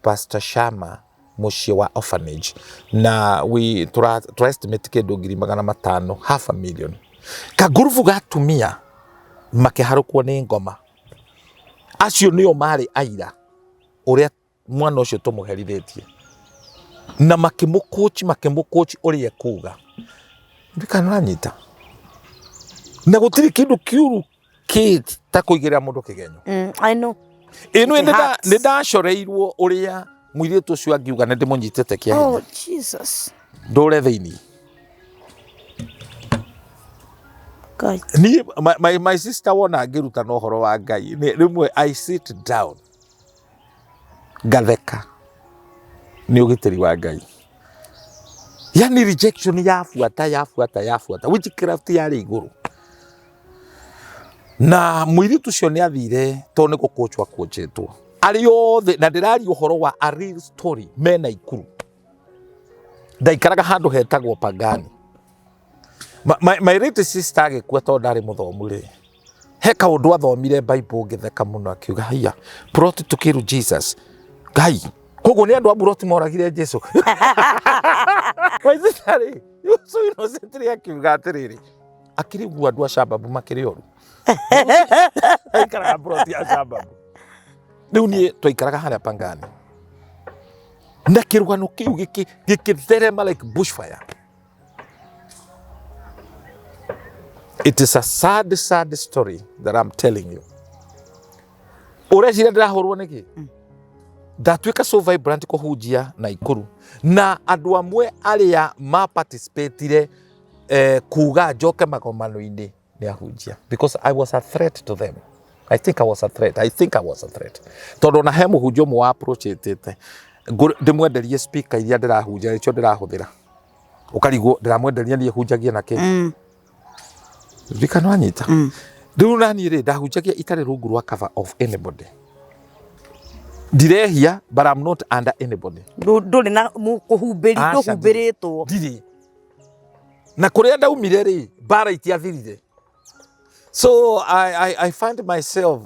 Pastor Shama mũciĩ wa orphanage na we tura estimate kĩndũ 500,000, half a million. Kangurubu ga atumia makĩharũkwo nĩ ngoma. Acio nĩo marĩ aira ũrĩa mwana ũcio tũmũherithĩtie na makĩmũkũci makĩmũkũci ũrĩa ekuga ndikana ũranyita na gũtirĩ kĩndũ kĩũru Kate ta kũigĩrĩra mũndũ kĩgenyo. I know. Ĩno It hurts. nĩ ndacoreirwo ũrĩa mũirĩtu ũcio angiuga nĩ ndĩmũnyitĩte kĩa hinya. Oh, Jesus. Ndũre thĩinĩ. Ngai. Niĩ my sister wona ngĩrutana ũhoro wa Ngai rĩmwe I sit down ngatheka nĩ ũgitĩri wa Ngai. Yani rejection yabuata yabuata yabuata witchcraft yarĩ igũrũ na mũirĩtu ũcio nĩ athire tondũ nĩ gũkũnjwo akũnjĩtwo arĩ othe na ndĩraria ũhoro wa a real story mena Ikuru. Ndaikaraga handũ hetagwo Pangani. My late sister agĩkua tondũ ndarĩ mũthomu rĩ, He kaũndũ athomire Bible ngĩtheka mũno, akiuga haiya, plot to kill Jesus. Ngai, koguo nĩ andũ a mburoti moragire Jesu. My sister rĩ, so innocently akiuga atĩrĩrĩ, akĩrĩ ũguo andũ a Shababu makĩrĩ oru. Aikaraga mburoti ya Shababu. Rĩu niĩ twaikaraga harĩa Pangani. Na kĩrũgano kĩu gĩkĩtherema like bushfire. It is a sad, sad story that I'm telling you. Ũreciria ndĩrahũrwo nĩkĩ? Ndatuĩka so vibrant kũhunjia Naikuru na andũ amwe arĩa ma participatire kuga njoke magomano-inĩ nĩ ahunjia because I was a threat to them. I think I was a threat. I think I was a threat. Tondũ ona he mũhunjia ũmwe wa approachĩtĩte ndĩmwenderie speaker iria ndĩrahunjia nĩcio ndĩrahũthĩra, ũkarigwo ndĩramwenderia niĩ hunjagia na kĩ. Ririkana wanyita. Rĩu naniĩ rĩ, ndahunjagia itarĩ rungu rwa cover of anybody. Ndirehia, but I'm not under anybody. Ndũrĩ na kũhumbĩri. Aca, ndũhumbĩrĩtwo. Ndirĩ. Na kũrĩa ndaumire rĩ, mbara itiathirire. So I find myself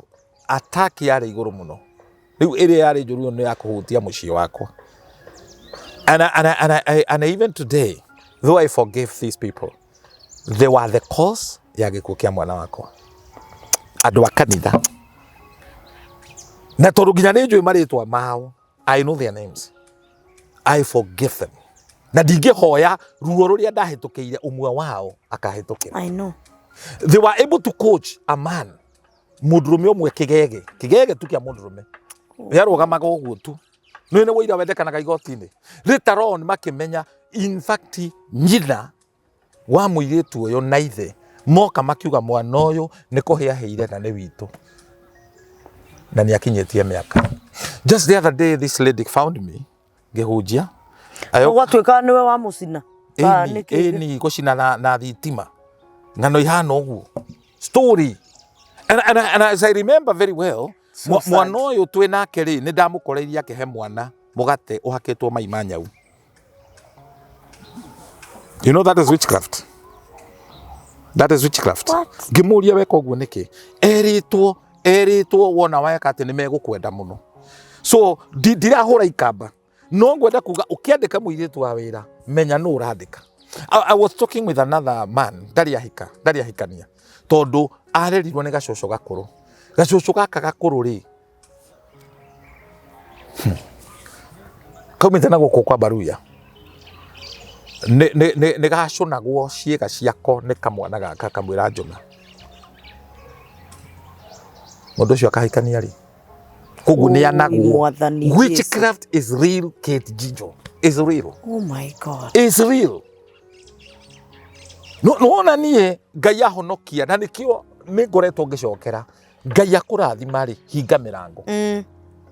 attack yarĩ igũrũ mũno. Rĩu ĩrĩa yarĩ njũru nĩ ya kũhutia mũciĩ wakwa. And even today, though I forgive these people, they were the cause ya gĩkuũ kĩa mwana wakwa. Andũ a kanitha. Na tondũ nginya nĩ njũĩ marĩtwa mao, I know their names. I forgive them. Na ndingĩhoya ruo rũrĩa ndahĩtũkĩire ũmwe wao akahĩtũkĩra. I know. They were able to coach a man, mũndũrũme ũmwe kĩgege, kĩgege tu kĩa mũndũrũme. Yarũgamaga ũguo tu. Nĩ nĩ wũira wendekanaga igoti-inĩ. Later on makĩmenya in fact nyina wa mũirĩtu ũyũ na ithe moka makiuga mwana ũyũ nĩ kũhĩa ahĩire na nĩ witũ na nĩ akinyĩtie mĩaka. Just the other day this lady found me ngĩhunjia. Ũgatuĩka nĩwe wa mũcina. Ĩni, ĩni gũcina na thitima ng'ano ihana ũguo story and as I remember very well, So sad. Mwana ũyũ twĩ nake rĩ, nĩ ndamũkoreirie akĩhe mwana mũgate ũhakĩtwo mai ma nyau. You know that is witchcraft. That is witchcraft. What? Ngĩmũria weka ũguo nĩkĩ? Erĩtwo wona weka atĩ nĩ megũkwenda mũno. So ndirahũra ikamba. No ngwenda kuga ũkĩandĩka mũirĩtu wa wĩra, menya nũ ũrandĩka. I was talking with another man, ndarĩ ahika, ndarĩ ahikania. Tondũ arerirwo nĩ gacũcũ gakũrũ. Gacũcũ gaka gakũrũ rĩ, kaumĩte na gũkũ kwa Baruya. Nĩ gacũnagwo ciĩga ciako nĩ kamwana gaka kamwĩra njũna. Mũndũ ũcio akahikania rĩ? Koguo nĩ anagwo. Mwathani Jesu. Witchcraft is real, Kate Jijo. Is real. Oh my God. Is real. No, no, niĩ Ngai ahonokia na nĩkĩo nĩ ngoretwo ngĩcokera. Ngai akũrathima rĩ, hinga mĩrango.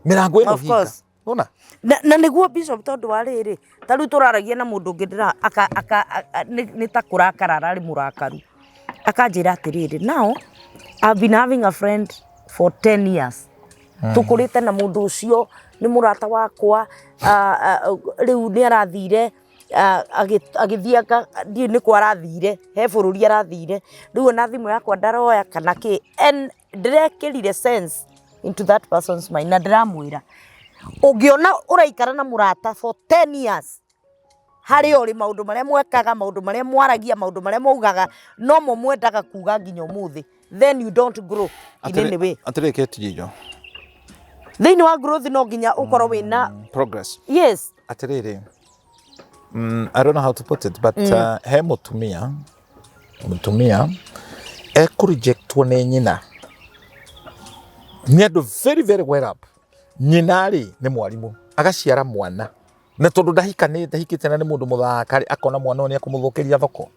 Mĩrango ĩno Of hinga. course. Nona? Na nĩguo Bishop, tondũ wa rĩrĩ, ta rĩu tũraragia na mũndũ ũngĩ ndĩra aka, aka, a, nĩ ta kũrakara ararĩ mũrakaru. Akanjĩra atĩrĩrĩ, now I've been having a friend for 10 years. Tũkũrĩte na mũndũ ũcio, nĩ mũrata wakwa, rĩu nĩ arathire, agĩthiĩ ndiũĩ nĩkũ arathire, he bũrũri arathire, rĩu ona thimũ yakwa ndaroya kana kĩ. And ndĩrekĩrire sense into that person's mind, na ndĩramwĩra, ũngĩona ũraikara na mũrata for 10 years, harĩa ũrĩ, maũndũ marĩa mwekaga, maũndũ marĩa mwaragia, maũndũ marĩa mwaugaga, nomo mwendaga kuga nginya ũmũthĩ, then you don't grow in any way. Atĩrĩ Kate Jijo. Thĩinĩ wa growth no nginya ũkorwo wĩna Progress. Yes. Atĩrĩrĩ, I don't know how to put it, but he mũtumia ekũrejectwo nĩ nyina nĩ andũ very very well up. Nyina rĩ nĩ mwarimũ, agaciara mwana, na tondũ ndahikanĩte, ndahikĩte na nĩ mũndũ mũthaka rĩ, akona mwana ũyũ nĩ ekũmũthũkĩria thoko,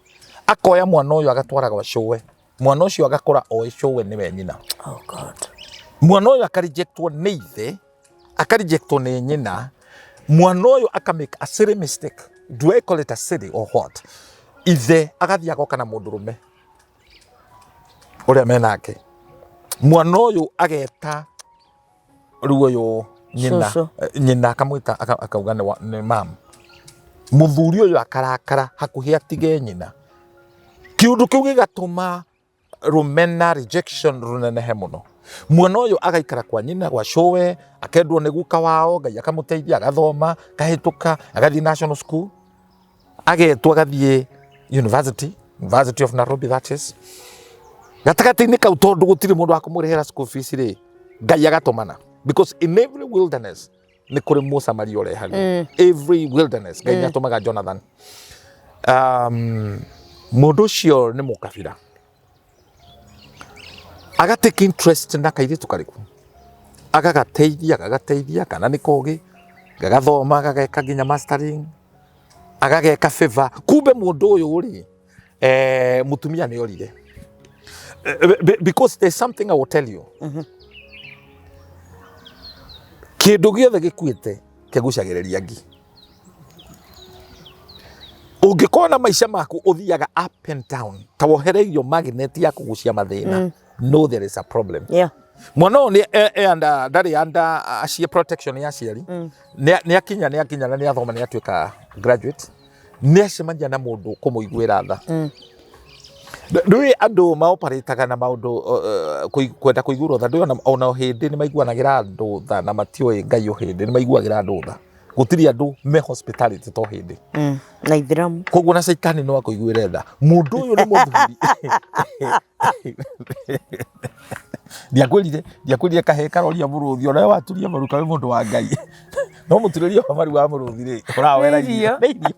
akoya mwana ũyũ agatwara gwa cũwe, mwana ũcio agakũra oĩ cũwe nĩwe nyina. Oh God. Mwana ũyũ akarejectwo nĩ ithe, akarejectwo nĩ nyina, mwana ũyũ akamake a silly mistake. Do I call it a silly or what? Ithe agathiĩ agoka na mũndũrũme ũrĩa menake, mwana ũyũ ageta rĩu ũyũ nyina, Cũcũ. Nyina akamwĩta akauga nĩ mam. Mũthuri ũyũ akarakara hakuhĩ atige nyina. Kĩũndũ kĩu gĩgatũma Rũmena, rejection rũnenehe mũno. Mwana ũyũ agaikara kwa nyina, gwa cũwe, akendwo nĩ guka wao, Ngai akamũteithia, agathoma, akahĩtũka, agathiĩ national school, agetwo agathiĩ university, University of Nairobi that is. Gatagatĩ-inĩ kau tondũ gũtirĩ mũndũ wa kũmũrĩhĩra school fees rĩ, Ngai agatũmana, because in every wilderness nĩ kũrĩ mũsamaria ũrehagwo. Every wilderness Ngai nĩ atũmaga Jonathan. Mũndũ ũcio nĩ mũkabira, aga take interest na kairĩtu karĩkũ, agagateithia agagateithia, kana nĩ kogĩ, gagathoma, gageka nginya mastering, agageka favor. Kumbe mũndũ ũyũ rĩ, mũtumia nĩ orire. Because there's something I will tell you. Kĩndũ gĩothe gĩkuĩte kĩgucagĩrĩria ngi. Ũngĩkorwo na maica maku ũthiaga up and down ta wohereirio magnet ya kũgucia mathĩna, no there is a problem. Mwana ũyũ nĩ under, ndarĩ under acie protection ya aciari. Nĩ akinya, nĩ akinya na nĩ athoma, nĩ atuĩka graduate, nĩ acemania na mũndũ kũmũiguĩra tha. Ndũĩ andũ maoparĩtaga na maũndũ kwenda kũiguĩrwo tha. Ndũĩ ona hĩndĩ nĩ maiguanagĩra andũ tha na matiũĩ Ngai o hĩndĩ nĩ maiguagĩra andũ tha. Gũtirĩ andũ me hospitality to hĩndĩ. Na ithiramu. Koguo na caitani no akũiguĩre tha. Mũndũ ũyũ nĩ mũthuri. Ndiakwĩrire, ndiakwĩrire kahĩĩ karoria mũrũthi, ona we waturia maru kawe mũndũ wa Ngai. No mũturĩrie wa maru wa mũrũthi rĩ, ũrahoera irio. Nĩ irio.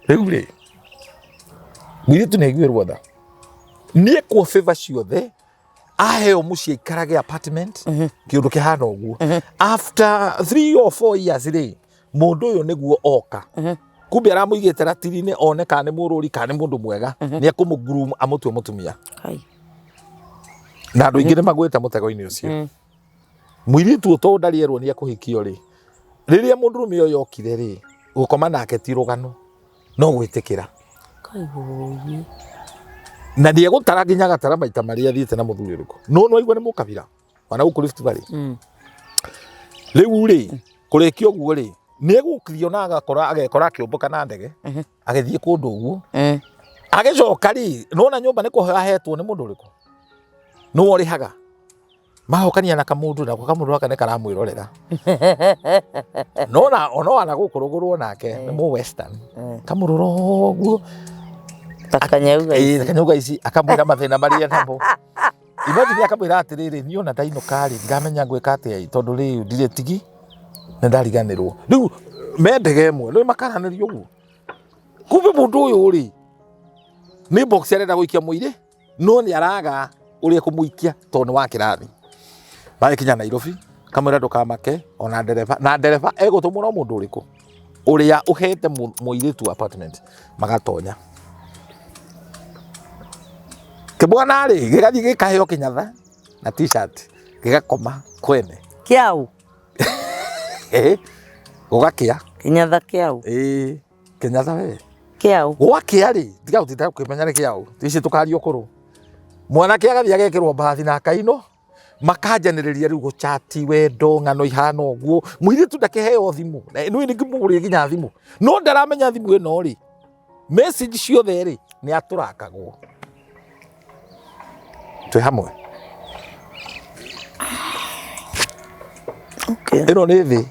Rĩu rĩ, mũirĩtu nĩ aiguĩrwo tha. Nĩ ekwo favor ciothe, aheo mũciĩ aikarage apartment, kĩũndũ kĩhana ũguo. After 3 or 4 years rĩ, mũndũ ũyũ nĩguo oka. Kumbe aramũigĩte ratiri-inĩ one kana nĩ mũrũri kana nĩ mũndũ mwega, nĩ ekũmũ-groom amũtue mũtumia. Na andũ aingĩ nĩ magwĩte mũtego-inĩ ũcio. Mũirĩtu ũyũ tondũ ndarĩ erwo nĩ ekũhikio rĩ, rĩrĩa mũndũrũme ũyũ okire rĩ, gũkoma nake ti rũgano, no gwĩtĩkĩra. Na nĩ egũtara nginya agatara maita marĩa athiĩte na mũthuri ũrĩkũ. No nĩ waigua nĩ mũkabira, ona gũkũ Rift Valley. Rĩu rĩ, kũrĩkia ũguo rĩ, nĩ egũkirio na agakora, agekora akĩũmbũka na ndege, agĩthiĩ kũndũ ũguo. Agĩcoka rĩ, nĩwona nyũmba nĩ kũheo ahetwo nĩ mũndũ ũrĩkũ? Nĩwe ũrĩhaga. Mahokania na kamũndũ, nako kamũndũ gaka nĩ karamwĩrorera. Nona ona wana gũkũ rũgũrũ nake nĩ mũ western. Kamũrora ũguo. Ta kanyau ga ici. Kanyau ga ici, akamwĩra mathĩna marĩa namo. Imagine akamwĩra atĩrĩrĩ, niĩ ona ndainũka rĩ, ndiramenya ngwĩka atĩa ĩ, tondũ rĩu ndirĩ tigi nĩ ndariganĩrwo. Rĩu me ndege ĩmwe, nĩ makaranĩria ũguo. Kumbe mũndũ ũyũ rĩ, nĩ box arenda gũikia mũirĩ, no nĩ araga ũrĩa kũmũikia tondũ nĩ wa kĩrathi. Magĩkinya Nairobi, kamwĩra ndũkamake, ona ndereba, na ndereba egũtũmwo no mũndũ ũrĩkũ? Ũrĩa ũhete mũirĩtu apartment, magatonya. Kĩmwana rĩ, gĩgathiĩ gĩkaheo kĩnyatha na t-shirt, gĩgakoma kwene. Kĩaũ? Gũgakĩa. Kĩnyatha kĩaũ? Ĩĩ, kĩnyatha we. Kĩaũ? Gwakĩa rĩ, tiga gũtinda ũkĩmenya nĩ kĩaũ, ici tũkaria ũkũrũ. Mwanake agathiĩ agekĩrwo mbathi na akainwo, makanjanĩrĩria rĩu gũchati wendo ng'ano ihana ũguo. Mũirĩtu ndakĩheo thimũ, na nĩ ngĩmũgũrĩre nginya thimũ, no ndaramenya thimũ ĩno rĩ, message ciothe rĩ, nĩ atũrakagwo. Twĩ hamwe. Ĩno nĩ thĩ.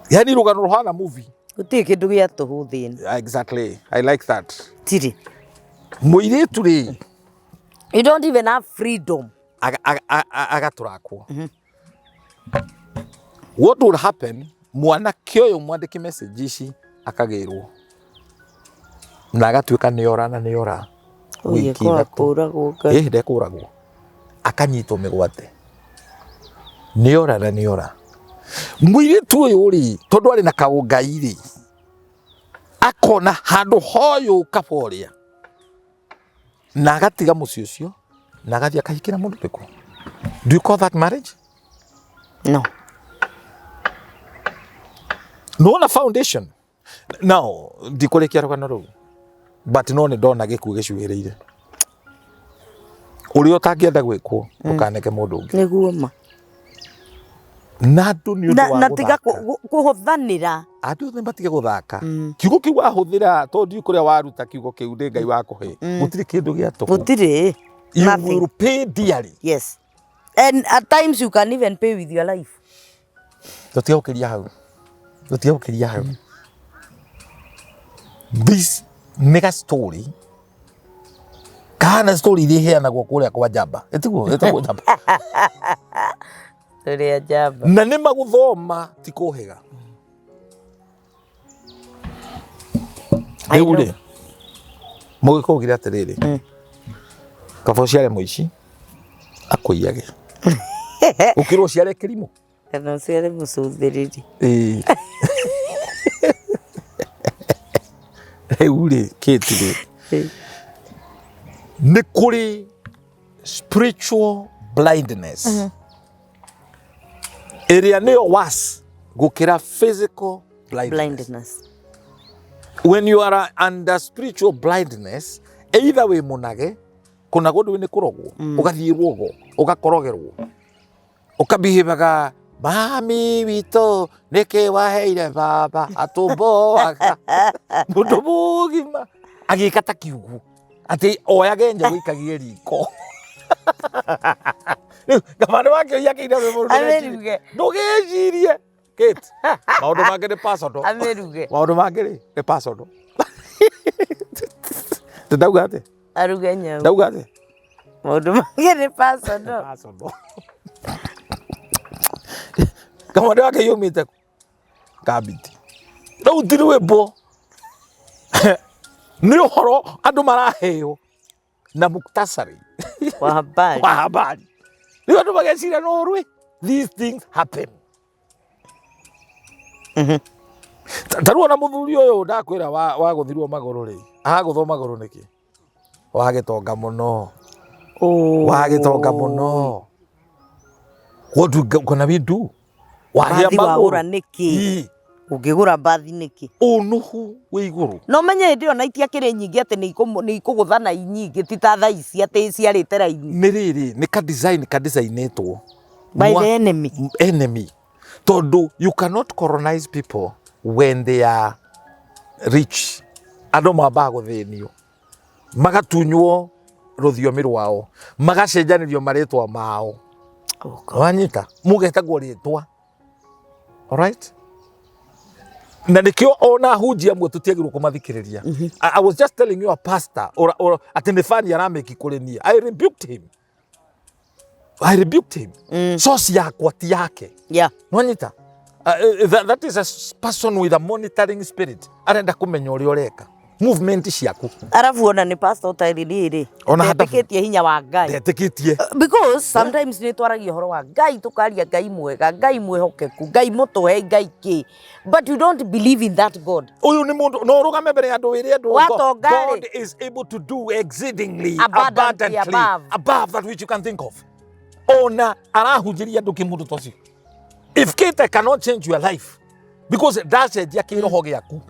Yani rũgano rũhana movie. Gũtirĩ kĩndũ gĩa tũhũ thĩ ĩno. Exactly. I like that. Tirĩ. Mũirĩtu rĩ, You don't even have freedom. Agatũrakwo. What will happen, mwanake ũyũ mwandĩki message ici akagĩrwo na agatuĩka nĩ ora na nĩ ora. Wiki ithatũ. Kũragwo Ngai. Ĩĩ, ndekũragwo. Akanyitwo mĩgwate. Nĩ ora na nĩ ora. Mũirĩtu ũyũ rĩ, tondũ arĩ na kaũngai rĩ, akona handũ hoyũ kaba ũrĩa. Na agatiga mũciĩ ũcio, na agathiĩ akahikĩra mũndũ ũrĩkũ? Do you call that marriage? No. Nĩwona foundation? Now, ndikũrĩkia rũgano rũu. But no nĩ ndona gĩkuũ gĩcuhĩrĩire. Ũrĩa ũtangĩenda gwĩkwo, ndũkaneke mũndũ ũngĩ. Nĩguo ma. Na andũ nĩ ũndũ Na, wa na tiga gũthaka. kũhũthanĩra. Andũ othe matige gũthaka. Kiugo kĩu wahũthĩra, tondũ ndiũĩ kũrĩa waruta kiugo kĩu, nĩ Ngai wakũhe. Gũtirĩ kĩndũ gĩa tũhũ. Gũtirĩ. You Nothing. will pay dearly. Yes. And at times you can even pay with your life. Tũtige gũkĩria hau. Tũtige gũkĩria hau. This nĩ ga story kahana story iria iheanagwo kũrĩa kwa njamba. Ĩtiguo ĩtagwo njamba. Tũrĩ a njamba. Na nĩ magũthoma ti kũhĩga. I Rĩu know. rĩ, mũgĩkũyũ augire atĩrĩrĩ, kaba ũciare mũici akũiyage ũkĩrwo ũciare kĩrimũ. Kana ũciare mũcũthĩrĩri. Ĩĩ. Rĩu rĩ, Kate rĩ, nĩ kũrĩ spiritual blindness ĩrĩa nĩyo worse gũkĩra physical blindness. Blindness. When you are under spiritual blindness, either wĩ mũnage, kũnagwo ndũĩ nĩ kũrogwo, ũgathiĩ rwogo, ũgakorogerwo, ũkabihibaga mami witũ nĩkĩ waheire baba atũmboaga mũndũ mũgima agĩka ta kiugu atĩ oyage nyamũ ikagie riko. Rĩu gabana wake ũiyakĩire rwĩmbo rũu. Amĩruge. Ndũgĩcirie Kate, maũndũ mangĩ nĩ personal. Amĩruge. Maũndũ mangĩ rĩ nĩ personal. Ndauga atĩ Aruge nyau. Ndauga atĩ Maũndũ mangĩ nĩ personal. Personal. Kamande wake yumĩte kũ? Kambiti. Rĩu ti rwĩmbo, nĩ ũhoro andũ maraheo na muktasari Wa habari. Wa habari. Rĩu andũ mageciria no rwĩ these things happen. Ta rĩu ona mũthuri ũyũ ndakwĩra wagũthirwo magũrũ rĩ, agũthwo magũrũ nĩkĩ? Wagĩtonga mũno. Wagĩtonga mũno. What do gonna we do? Wagĩa Mbathi wagũra magũrũ. nĩkĩ? Ii, Ũngĩgũra mbathi nĩkĩ? Ũnũhu wĩ igũrũ. No menye hĩndĩ ĩyo na itiakĩrĩ nyingĩ atĩ nĩ ikũgũthana nyingĩ, ti ta thaa ici atĩ ciarĩte raini. Nĩ rĩrĩ, nĩ ka design ka designĩtwo. By the enemy. Enemy. Tondũ you cannot colonize people when they are rich. Andũ mambaga gũthĩnio. Magatunywo rũthiomi rwao. Magacenjanĩrio marĩtwa mao. Wanyita? Mũgetagwo rĩtwa. Alright? Na nĩkĩo ona ahunjia amwe tũtiagĩrĩirwo kũmathikĩrĩria. I was just telling you a pastor or atĩ nĩ bani aramĩki kũrĩ niĩ. I rebuked him. I rebuked him. Source yakwa ti yake. Nwanyita? That is a person with a monitoring spirit. Arenda kũmenya ũrĩa ũreka. Movement ciaku. Arabu ona nĩ pastor ũtarĩ rĩrĩ. Ona hata- Ndetĩkĩtie hinya wa Ngai. Ndetĩkĩtie. Because sometimes nĩ twaragia ũhoro wa Ngai, tũkaria Ngai mwega, Ngai mwĩhokeku, Ngai mũtũhe, Ngai kĩ. But you don't believe in that God. Ũyũ nĩ mũndũ no ũrũgame mbere ya andũ wĩre andũ Watonga rĩ. God is able to do exceedingly Abundantly abundantly above. above that which you can think of. Ona arahunjĩria andũ kĩ mũndũ ta ũcio. If Kate cannot change your life because ndacenjia kĩroho gĩaku,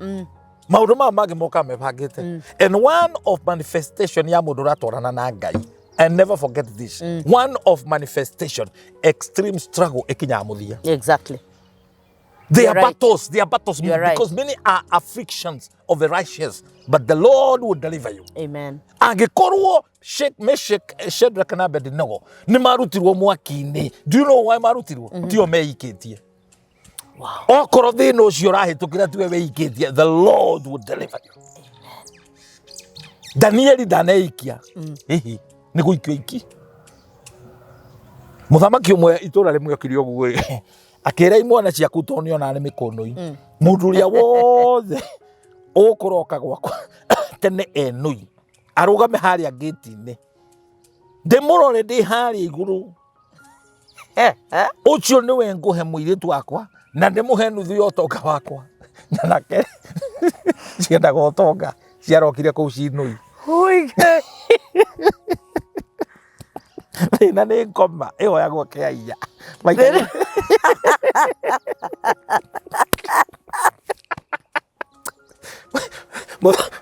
maũndũ maya mangĩ mokaga mebangĩte. And one of manifestation ya mũndũ ũratwarana na Ngai, and never forget this, one of manifestation, extreme struggle ĩkinyaga mũthia. They You're are right. battles. They are battles You're right. because many are afflictions of the righteous, but the Lord will deliver you. Amen. Angĩkorwo Meshach, Shadrach na Abednego nĩ marutirwo mwaki-inĩ, do you know why marutirwo? Tio meikĩtie. Okorwo thĩna ũcio ũrahĩtũkĩra tiwe weikĩtie, the Lord will deliver you. Danieli ndaneikia. Hihi nĩ gũikio iki. Mũthamaki ũmwe itũra rĩmwe okire ũguo ĩ, akĩra imwana ciaku tondũ nĩonaga nĩ mĩkũnũi, mũndũ ũrĩa wothe ũkũroka gwakwa tene enũi arũgame harĩa ngĩti-inĩ ndĩmũrore ndĩ harĩa igũrũ, ũcio nĩwe ngũhe mũirĩtu wakwa na ndĩmũhe nuthu ya ũtonga wakwa. Nyanake ciendaga ũtonga ciarokire kũu cinũi. Thĩna nĩ ngoma ĩhoyagwo kĩaiya.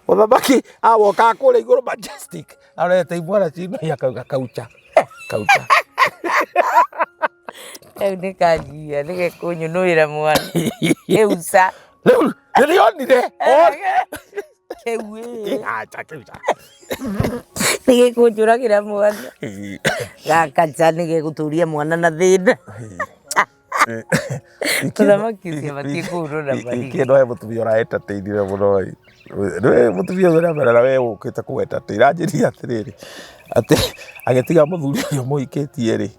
Mũthamaki awokaga kũrĩa igũrũ majestic arorete imwana cinũi akauga kaucha kaucha. Rĩu nĩ kanjia nĩ gekũnyunũĩra mwana. Kĩuca. Rĩu rĩrĩa onire Kĩu ĩ. Acha kĩu ca. Nĩ gĩkũnjũragĩra mwana. Gaka ca nĩ gegũtũria mwana na thĩna. Mũthamaki ũcio abatiĩ kũhũrwo na marigũ. Kĩndũ he mũtumia ũraentertainire mũno ĩ. Rĩu mũtumia ũcio ũrĩa na we ũkĩte kũ entertain anjĩrire atĩrĩrĩ, atĩ agĩtiga mũthuri ũrĩa ũmũhikĩtie rĩ,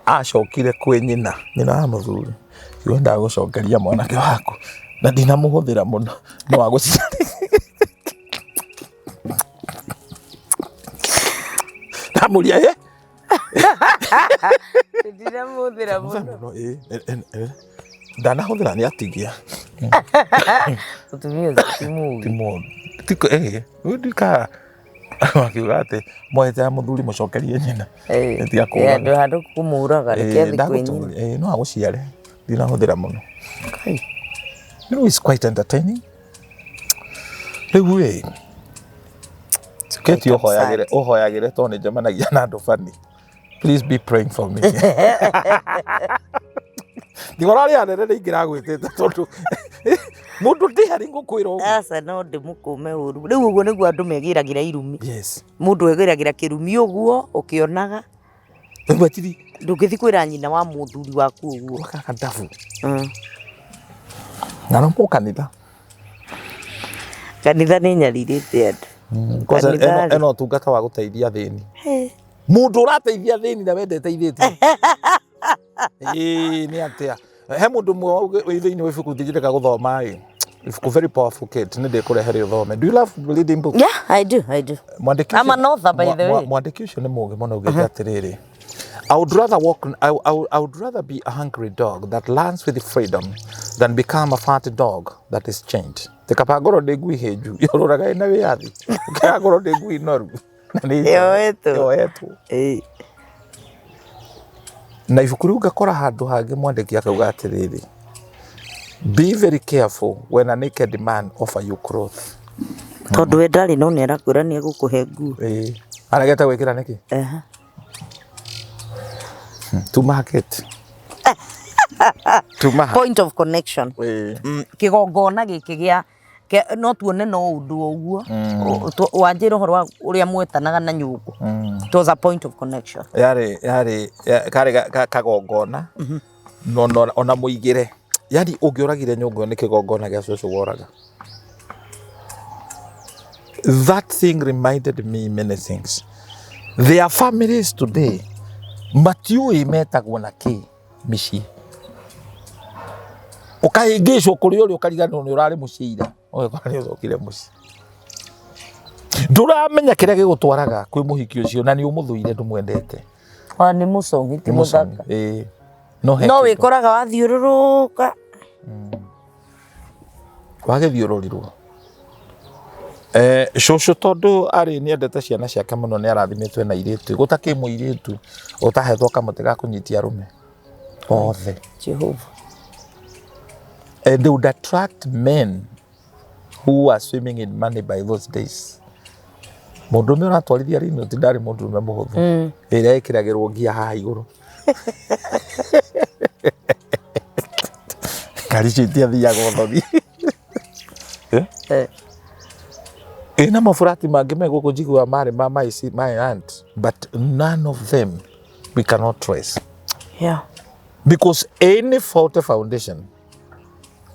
acokire kwĩ nyina, nyina wa mũthuri, akiuga ndagũcokeria mwanake waku na ndinamũhũthĩra mũno no agũciarire. Ndamũria ĩ Ndinamũhũthĩra mũno. mũno ĩ ndanahũthĩra nĩ atigia. Mũtumia ũcio ti mũũgĩ. Ti mũndũ ti ĩ rĩu ndikaga akiuga atĩ moete ya mũthuri mũcokerie nyina. Tiga kũũraga. Handũ handũ kũmũraga reke athiĩ kwĩ nyina. Ĩ no agũciare ndinahũthĩra mũno. Kai. You know, it's quite entertaining. Rĩu ĩ Kate ũhoyagĩre ũhoyagĩre tondũ nĩ njemanagia na andũ funny. Please be praying for me. Ndigo rarĩ anene nĩ ingĩragwĩtĩte tondũ mũndũ ndĩharĩ ngũkwĩra ũguo. Aca no ndĩmũkũme ũru. Rĩu ũguo nĩguo andũ megĩragĩra irumi. Yes. Mũndũ egĩragĩra kĩrumi ũguo ũkĩonaga. Rĩu atiri Ndũngĩthiĩ kwĩra nyina wa mũthuri waku ũguo. gaka ndabu. Na no mũkanitha. Kanitha nĩ nyarirĩte andũ. Kwanza Kanitha rĩ. ĩno ũtungata wa gũteithia athĩni. Mũndũ ũrateithia athĩni na wendete ithĩti. Ĩĩ nĩ atĩa. He mũndũ ũmwe wĩ thĩinĩ wa ibuku ndingĩreka gũthoma ĩ. Ibuku very powerful Kate, nĩ ndĩkũrehere ũthome. Do you love reading books? Yeah, I do, I do. Mwandĩki I'm an author, by the way. Mwandĩki ũcio nĩ mũũgĩ mũno augĩte atĩrĩrĩ. I would rather walk I, I, I would rather be a hungry dog that learns with freedom than become a fat dog that is chained. Ti kaba ngorwo ndĩ ngui hĩnju yũrũraga ĩna wĩyathi gũkĩra ngorwo ndĩ ngui noru na nĩ Yoetwo. yoetwo. Ĩĩ. Na ibuku rĩu ngakora handũ hangĩ mwandĩki akauga atĩrĩrĩ, be very careful when a naked man offer you clothes. Tondũ we ndarĩ no nĩ arakwĩra nĩ egũkũhe nguo. Ĩĩ. Aregete gwĩkĩra nĩkĩ? Aha. Tuma haketi. Tuma ha. Point of connection. Ĩĩ. Kĩgongona gĩkĩ gĩa no tuone no ũndũ o ũguo. Wanjĩra ũhoro wa ũrĩa mwetanaga na nyũngũ. It was a point of connection. Yarĩ yarĩ karĩ kagongona no no ona mũigĩre yani ũngĩoragire nyũngũ ĩyo nĩ kĩgongona gĩa cũcũ woraga. That thing reminded me many things. Their families today matiũĩ metagwo na kĩ mĩciĩ. Ũkahĩngĩcwo kũrĩa ũrĩ ũkariganĩrwo nĩ ũrarĩ mũciĩ ira ũgekora nĩ ũcokire mũciĩ. Ndũramenya kĩrĩa gĩgũtwaraga kwĩ mũhiki ũcio na nĩ ũmũthũire ndũmwendete. Ona nĩ mũcong'i ti mũthaka. Ĩĩ. No he No kĩndũ. wĩkoraga wathiũrũrũka. Wagĩthiũrũrirwo. Cũcũ tondũ arĩ nĩ endete ciana ciake mũno nĩ arathimĩtwo na airĩtu. Gũtakĩ mũirĩtu ũtahetwo kamũtĩ ga kũnyitia arũme othe. Jehova. And they would attract men who are swimming in money by those days. Mũndũrũme ũratwarithia rino ti ndarĩ mũndũrũme mũhũthũ. Ĩrĩa ĩkĩragĩrwo ngia haha igũrũ. Ngari icio itiathiaga ũthoni. Ĩ na maburati mangĩ me gũkũ njiguaga marĩ ma my, my aunt but none of them we cannot trace. Yeah. Because any faulty foundation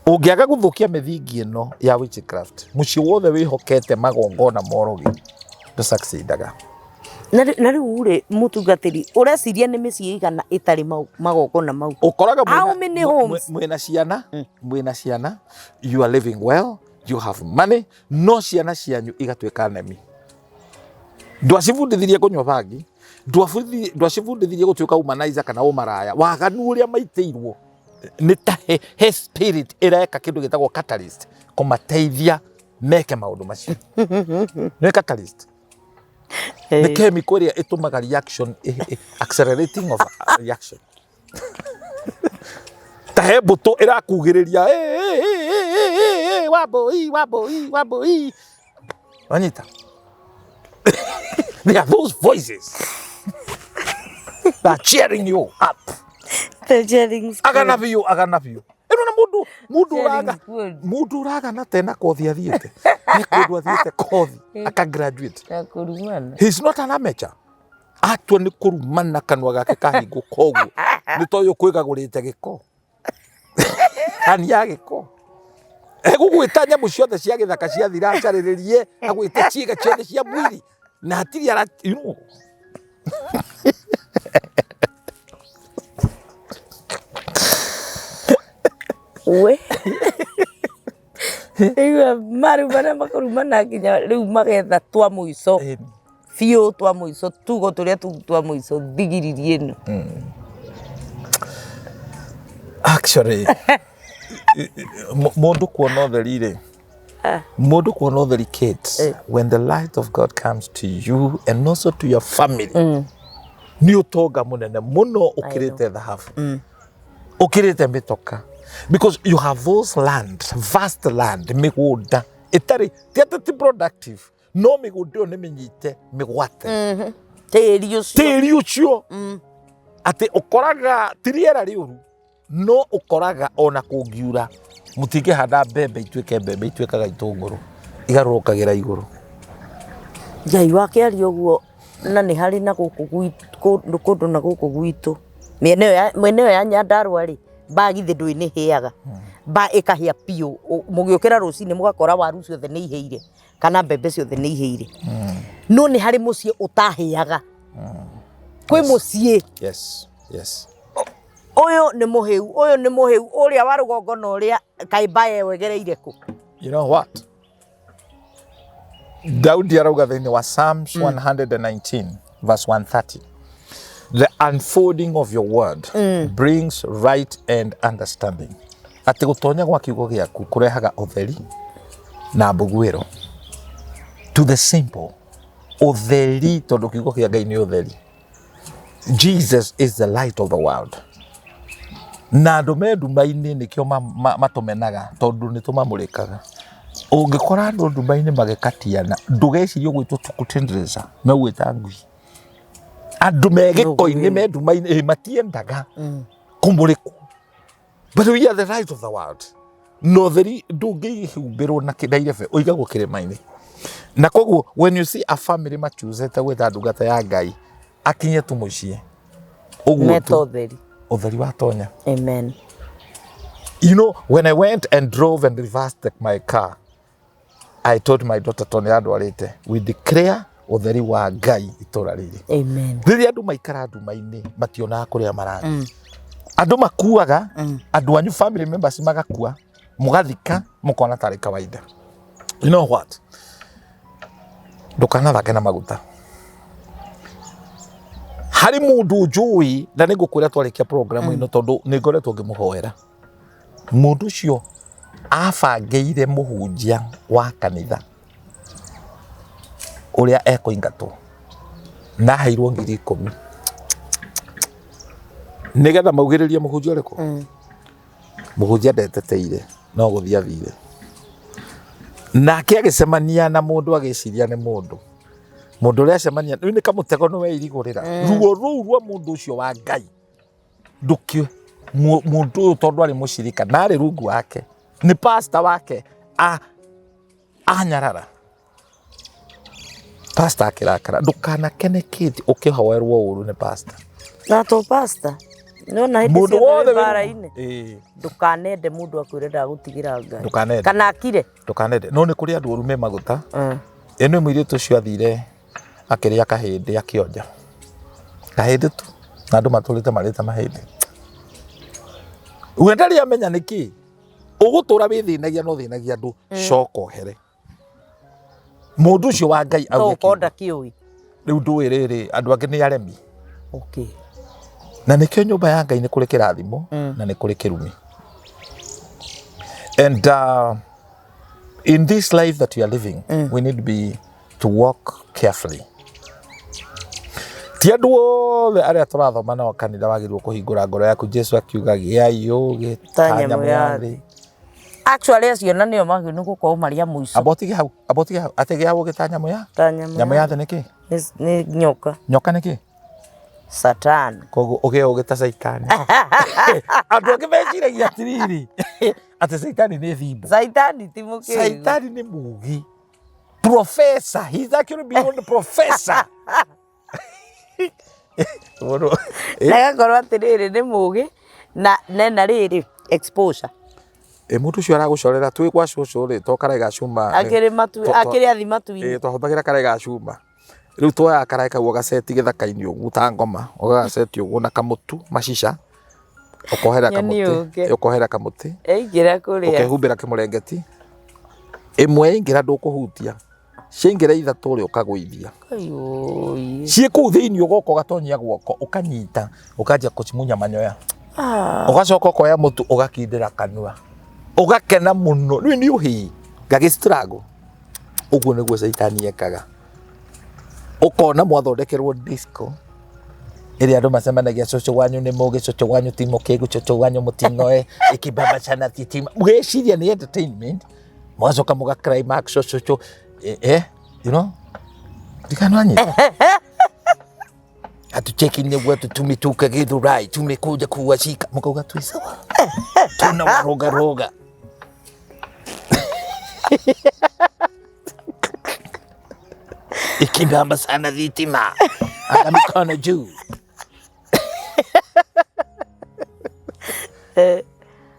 ũngĩaga gũthũkia mĩthingi ĩno ya witchcraft mũciĩ wothe wĩhokete magongona morogi ndũsucceedaga. Na rĩu rĩ mũtungatĩri ũreciria nĩ mĩciĩ igana ĩtarĩ magongona mau? Ũkoraga How many homes? mwĩna ciana, mwĩna ciana, you are living well, you have money, no ciana cianyu igatuĩka nemi. Ndwacibundithirie kũnyua bangi, ndwacibundithirie gũtuĩka womanizer kana ũmaraya, waganu ũrĩa maitĩirwo nĩ ta he spirit ĩreka kĩndũ gĩtagwo catalyst kũmateithia meke maũndũ macio. Nĩ catalyst. Nĩ chemical ĩrĩa ĩtũmaga reaction, accelerating of reaction. Ta he mbũtũ ĩrakugĩrĩria, wambũi, wambũi, wambũi. Wanyita? They are those voices that are cheering you up. The sharing squad. Agana biũ, agana biũ. Ĩno na mũndũ mũndũ Sharing ũraga squad. mũndũ ũragana tena kothi athiĩte. He kũndũ athiĩte kothi aka graduate. Ya kũrumana. He is not an amateur. Atua nĩ kũrumana kanua gake kahingũka ũguo. Nĩ ta ũyũ kwĩgagũrĩte gĩko. Tani ya gĩko. Egũgwĩta nyamũ ciothe cia gĩthaka ciathira acarĩrĩrie, agwĩte ciĩga ciothe cia mwĩrĩ. Na hatirĩ ara, you know. We. Rĩu marumana makarumana nginya rĩu magetha twa mũico. Ĩni. Biũ twa mũico tugo tũrĩa twa mũico thigiriri ĩno. Actually, mũndũ kuona ũtheri rĩ, mũndũ kuona ũtheri Kate, when the light of God comes to you and also to your family, nĩ ũtonga mũnene mũno ũkĩrĩte thahabu, ũkĩrĩte mĩtoka, because you have those land, vast land, mĩgũnda ĩtarĩ ti atĩ ti productive, no mĩgũnda ĩyo nĩ mĩnyite mĩgwate. Tĩri ũcio. Tĩri ũcio atĩ ũkoraga ti rĩera rĩũru, no ũkoraga ona kũngiura mũtingĩhanda mbembe ituĩke mbembe, ituĩkaga itũngũrũ igarũrũkagĩra igũrũ. Ngai wake aria ũguo na nĩ harĩ na gũkũ gwitũ, kũndũ na gũkũ gwitũ mĩena ĩyo ya Nyandarũa rĩ, mbaa githĩ ndũĩ nĩ hĩaga, mbaa ĩkahĩa biũ, mũgĩũkĩra rũcinĩ mũgakora waru ciothe nĩ ihĩire kana mbembe ciothe nĩ ihĩire. No nĩ harĩ mũciĩ ũtahĩaga. Kwĩ mũciĩ. Yes, yes. Ũyũ nĩ mũhĩu, ũyũ nĩ mũhĩu, ũrĩa wa rũgongo na ũrĩa kaĩ mbaa ĩyo ĩgereire kũ? You know what? Daudi arauga thĩinĩ wa Psalms 119 verse 130. The unfolding of your word brings right and understanding. Atĩ gũtonya gwa kiugo gĩaku kũrehaga ũtheri na mbuguĩro. To the simple. Ũtheri, tondũ kiugo kĩa Ngai nĩ ũtheri. Jesus is the light of the world. Na andũ me nduma-inĩ nĩkĩo matũmenaga tondũ nĩ tũmamũrĩkaga. Ũngĩkora andũ nduma-inĩ magĩkatiana, ndũgecirie ũgwĩtwo tũkũtendereza, megwĩta ngui. Andũ me gĩko-inĩ me nduma-inĩ, matiendaga kũmũrĩkwo. But we are the light of the world. Na ũtheri ndũngĩhumbĩrwo na irebe, ũigagwo kĩrĩma-inĩ. Na koguo when you see a family machucete gwĩta ndungata ya Ngai akinye tu mũciĩ, ũguo Meta tu ũtheri. Ũtheri watonya. Amen. You know, when I went and drove and reversed my car, I told my daughter tondũ nĩandwarĩte, we declare ũtheri wa Ngai itũra rĩrĩ. Amen. Rĩrĩa andũ maikara nduma-inĩ mationaga kũrĩa marathiĩ. Andũ makuaga, andũ anyu family members magakua, mũgathika, mũkona tarĩ kawaida. You know what? Ndũkanathake na maguta. Harĩ mũndũ njũĩ na nĩ ngũkwĩra twarĩkia program ĩno tondũ nĩ ngoretwo ngĩmũhoera. Mũndũ ũcio abangĩire mũhunjia wa kanitha ũrĩa ekũingatwo na aheirwo 10,000 nĩgetha maugĩrĩrie mũhunjia ũrĩkũ? Mũhunjia ndeteteire no gũthiĩ athire. Nake agĩcemania na mũndũ agĩciria nĩ mũndũ. Mũndũ ũrĩa acemania rĩu nĩ kamũtego nĩ weirigũrĩra. Ruo rũu rwa mũndũ ũcio wa Ngai ndũkĩ mũndũ ũyũ tondũ arĩ mũcirika na arĩ rungu wake nĩ pastor wake anyarara. Pastor akĩrakara, ndũkanakene kĩti ũkĩhoerwo ũru nĩ pastor. Na to pastor. Nĩwona hĩndĩ Mũndũ ciothe wĩ wothe wĩ mbara-inĩ. Ĩĩ. Ndũkanende mũndũ akwĩre ndagũtigĩra Ngai. Ndũkanende. Kana akire. Ndũkanende. No nĩ kũrĩ andũ oru me maguta. Ĩ nĩ mũirĩtu ũcio athire akĩrĩa kahĩndĩ akĩonja. Kahĩndĩ tu. Na andũ matũrĩte marĩte mahĩndĩ. We ndarĩ amenya nĩkĩ. Ũgũtũra wĩthĩnagia no thĩnagia andũ. Coka ohere. Mũndũ ũcio wa Ngai To auge ũkonda kiugo. kĩũĩ. Rĩu ndũĩ rĩrĩ, andũ angĩ nĩ aremi. Okay. Na nĩkĩo nyũmba ya Ngai nĩ kũrĩ kĩrathimo na nĩ kũrĩ kĩrumi. And in this life that we are living, we need to be to walk carefully. Ti andũ othe arĩa tũrathoma nao kanitha wagĩrĩirwo kũhingũra ngoro yaku. Jesu akiuga gĩai ũũgĩ Ta ta nyamũ nyamũ ya ya thĩ. thĩ. Actually acio na nĩo magĩrĩirwo nĩ gũkorwo marĩ a mũico. Amba ũtige hau, amba ũtige hau. Atĩ gĩa ũũgĩ ta nyamũ ya? Ta nyamũ Nyamũ ya thĩ nĩ kĩ? Nĩ nyoka. Nyoka nĩ kĩ? Satan. Koguo ũgĩe ũgĩ ta Caitani. Andũ angĩ meciragia atĩrĩrĩ, atĩ Caitani nĩ thimbo. Caitani ti mũkĩgu. Caitani nĩ mũgĩ. Professor, he's actually beyond professor. Mũndũ, Na agakorwo atĩrĩrĩ nĩ mũgĩ na nena rĩrĩ exposure. Ĩ mũndũ ũcio aragũcorera twĩ gwa cũcũ rĩ, to karai ga cuma. Akĩrĩ matu akĩrĩ athi matu-inĩ. Ĩ twahũthagĩra karai ga cuma. Rĩu tuoyaga karaĩ kau ũgaceti gĩthaka-inĩ ũguo ta ngoma, ũgagaceti ũguo na kamũtu macica, ũkohera Nyoni kamũtĩ, yũke. ũkohera kamũtĩ, Yaingĩra kũrĩa. ũkehumbĩra kĩmũrengeti, ĩmwe yaingĩra ndũkũhutia, ciaingĩra ithatũ rĩ ũkagũithia. Kai ũi. Ciĩ kũu thĩinĩ ũgoka ũgatonyia guoko ũkanyita ũkanjia kũcimunya manyoya. Ah. Ũgacoka ũkoya mũtu ũgakindĩra kanua. Ũgakena mũno. Rĩu nĩ ũhĩĩ. Ngagĩ struggle. Ũguo nĩguo caitani ekaga. Ũkona mwathondekerwo disco ĩrĩa andũ macemanagia cũcũ wanyu nĩ mũgĩ, cũcũ wanyu ti mũkĩgu, cũcũ wanyu mũting'oe, ikibaba sana thitima. Mũgeciria nĩ entertainment, mũgacoka mũga climax cũcũ, eh, eh, you know, ndikananyita hatucheki nĩguo tũtumituke gĩthurai tumekuja kuwashika mkauga tu sawa tunawarogaroga ikibamba sana thitima aka mikono juu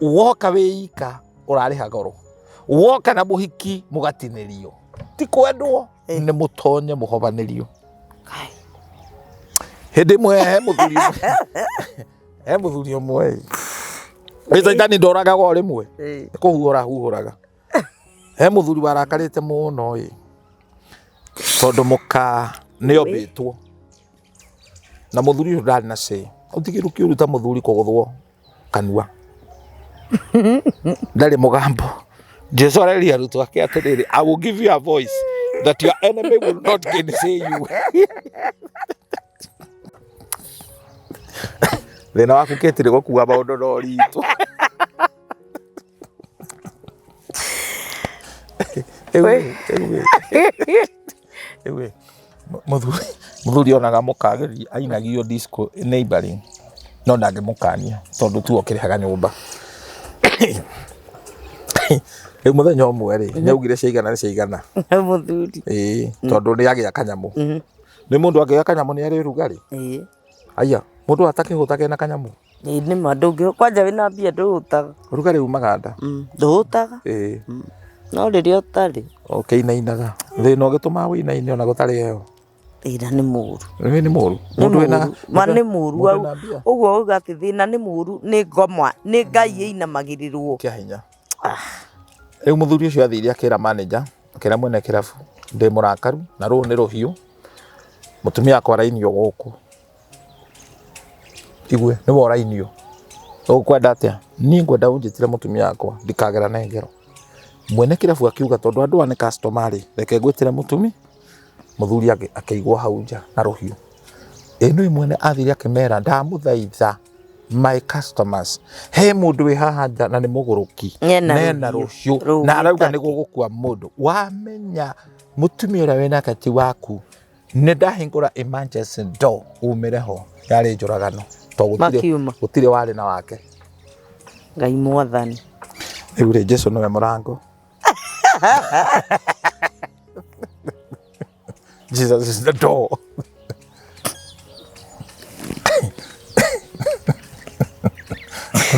woka wĩika ũrarĩha goro woka na mũhiki mũgatinĩrio ti kwendwo nĩ mũtonye mũhobanĩrio Kai. hĩndĩ ĩmwe he mũthuri he mũthuri ũmwe ĩ caitani ndoragaga o rĩmwe Ĩ. nĩ kũhuhũra ahuhũraga he mũthuri warakarĩte mũno ĩ tondũ mũka nĩ ombĩtwo na mũthuri ũcio ndarĩ na say ũtigĩru kĩũru ta mũthuri kũgũthwo kanua ndarĩ mũgambo Jesu areria arutwo ake atĩrĩrĩ I will give you a voice that your enemy will not gainsay you thĩna waku kĩtire gũkua maũndũ na ũritũ Ewe, ewe. Ewe, mũthuri mũthuri onaga mũkagĩri ainagio disco neighboring no ndangĩmũkania tondũ tu okĩrĩhaga nyũmba rĩu mũthenya ũmwe rĩ nĩaugire ciaigana nĩ ciaigana Mũthuri. ĩĩ tondũ nĩ agĩa kanyamũ nĩ mũndũ angĩgĩa kanyamũ nĩ arĩ rugarĩ Ĩ. aya mũndũ atakĩhũta kena kanyamũ Ĩ nĩ ma ndũngĩ kwanja wĩna mbia ndũhũtaga. rugarĩ umaga nda Ndũhũtaga. ĩĩ No rĩrĩa ũtarĩ ũkĩinainaga thĩna ũgĩtũmaga wĩinaine ona gũtarĩ heho thĩna nĩ mũru. Nĩ nĩ mũru Nĩ mũndũ wĩna mũru. Ma nĩ mũru mũndũ au. wĩna mbia Ũguo auga atĩ thĩna nĩ mũru nĩ ngoma nĩ Ngai ĩinamagĩrĩrwo. kĩa hinya rĩu mũthuri ũcio athire akĩra manager akĩra mwene kĩrabu ndĩ mũrakaru na rũrũ nĩ rũhiũ mũtumia wakwa arainio gũkũ igue nĩwe ũrainio ũkwenda atĩa niĩ ngwenda ũnjĩtĩre mũtumia wakwa ndikagerane ngero mwene kĩrabu akiuga tondũ andũ aya nĩ customer rĩ reke ngwĩtĩre mũtumi mũthuri akĩigwo hau nja na rũhiũ ĩ nĩ mwene athire akĩmera ndamũthaitha my customers he mũndũ wĩ haha nja na nĩ mũgũrũki Nena nena rũhiũ. rũhiũ na arauga Rũgĩtake. nĩ gũgũkua mũndũ wamenya mũtumia ũrĩa wĩnake ti waku nĩ ndahingũra emergency door umĩre ho yarĩ njũragano to gũtirĩ Makiuma. gũtirĩ warĩ na wake Ngai mwathani. rĩu rĩ Jesu nĩwe mũrango Jesus is the door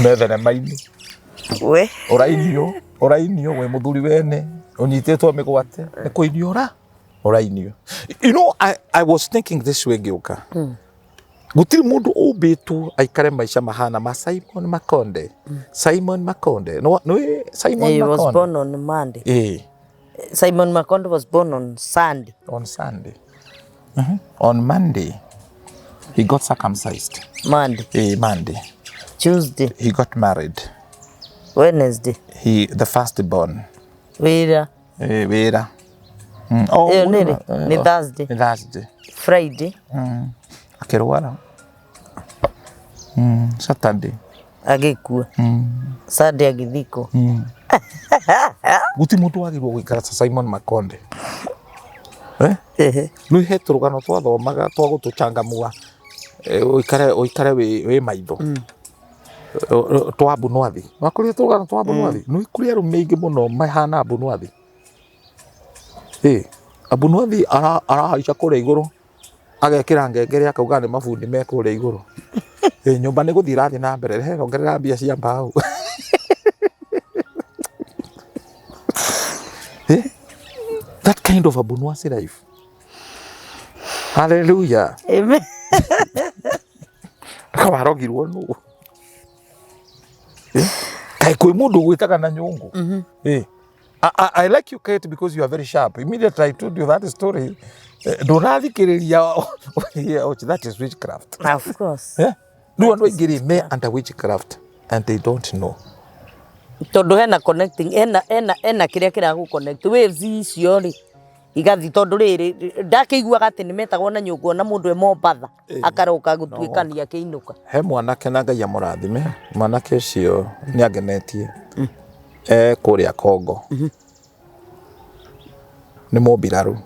me thenema-inĩ We. ũrainio ũrainio wĩ mũthuri wene ũnyitĩtwo mĩgwate nĩ kũinio ũra ũrainio you know I was thinking this way ngĩũka gũtirĩ mũndũ ũmbĩtwo aikare maica mahana ma Simon Makonde Simon Makonde no nĩ Simon He was Makonde born on Monday. eh Simon Makonde was born on Sunday. on Sunday on Monday he got circumcised Monday, eh Monday Tuesday, he got married Wednesday. he the first born Wĩra, eh wĩra oh, Ĩyo nĩ rĩ? eh, Nĩ Thursday. Nĩ Thursday Friday, akĩrwara Saturday agĩkua. Sunday agĩthikwo. Gũtirĩ mũndũ wagĩrĩirwo gũikara ta Simon Makonde eh? Ehe. Rĩu he tũrũgano twathomaga twa gũtũchangamua Ũikare ũikare wĩ maitho. Twa mbunwathi wakũrĩa tũgano twa mbunwathi, nĩ kũrĩ arũme aingĩ mũno mahana mbunwathi. Ĩ ambunwathi arahaica kũrĩa igũrũ, agekĩra ngengere akauga nĩ mabundi me kũrĩa igũrũ. Ĩ nyũmba nĩ gũthiĩ ĩrathiĩ na mbere, rehe ongerera mbia cia mbaũ. Eh, that kind of abunwasi life. Hallelujah. Amen. Kawarogirwo nũ? Eh, kaĩ kwĩ mũndũ ũgwĩtaga na nyũngũ? Eh, I like you, Kate, because you are very sharp. Immediately I told you that story, ndũrathikĩrĩria. Yeah, that is witchcraft. Of course. Eh? Rĩu andũ aingĩ rĩ, me under witchcraft and they don't know. Tondũ hena connecting, hena kĩrĩa kĩragũ connect waves icio rĩ, igathi tondũ rĩrĩ ndakĩiguaga atĩ nĩ metagwo na nyũngũ, ona mũndũ e Mombatha akaroka gũtuĩkania akĩinũka. He mwanake, na Ngai amũrathime, mwanake ũcio nĩ angenetie, e kũrĩa Kongo, nĩ mũmbirarũ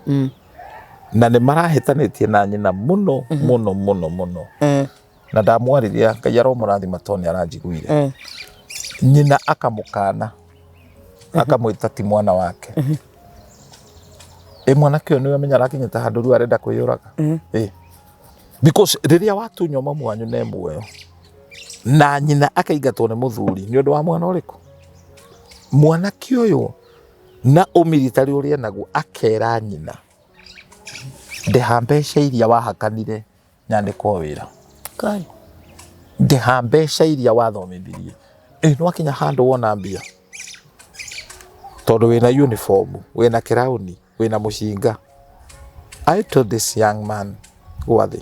na nĩ marahĩtanĩtie na nyina mũno mũno mũno mũno, na ndamwarĩria, Ngai aromũrathima tondũ nĩ aranjiguire. Nyina akamũkana, akamwĩta ti mwana wake. Ĩ mwanake ũyũ nĩwe amenya arakinyĩte handũ rĩu arenda kwĩyũraga. Ĩ because rĩrĩa watunywo mamu wanyu ne muoyo na nyina akaingatwo nĩ mũthuri nĩ ũndũ wa mwana ũrĩkũ, mwanake ũyũ na ũmiritari ũrĩa naguo akera nyina, "Ndĩha mbeca iria wahakanire nyandĩkwo wĩra." Kai. "Ndĩha mbeca iria wathomithirie." Ĩ nĩwakinya handũ wona mbia tondũ wĩna uniform, wĩna kĩraũni, wĩna mũcinga. I told this young man, gwathĩ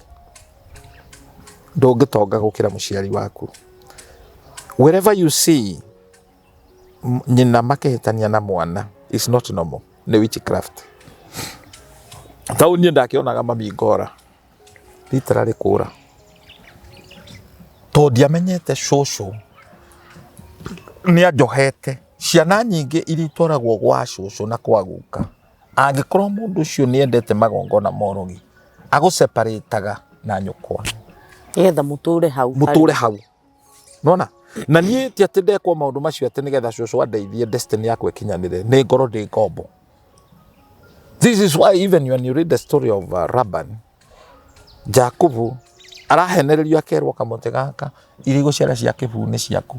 ndũngĩtonga gũkĩra mũciari waku. Wherever you see nyina makĩhĩtania na mwana is not normal, nĩ witchcraft. Tau niĩ ndakĩonaga mami ngora literally kũra tondũ ndiamenyete cũcũ nĩ anjohete. Ciana nyingĩ iria itwaragwo gwa cũcũ na kwa guka, angĩkorwo mũndũ ũcio nĩ endete magongona morogi, agũseparĩtaga na nyũkwa. Nĩgetha mũtũre hau. Mũtũre hau nona. Na niĩ ti atĩ ndekwo maũndũ macio atĩ nĩgetha cũcũ andeithie destiny yakwa ĩkinyanĩre, nĩ ngorwo ndĩ ngombo. This is why even when you read the story of Laban, Jakubu arahenererio akerwo kamũtĩ gaka iria igũciara cia kĩbuu nĩ ciaku.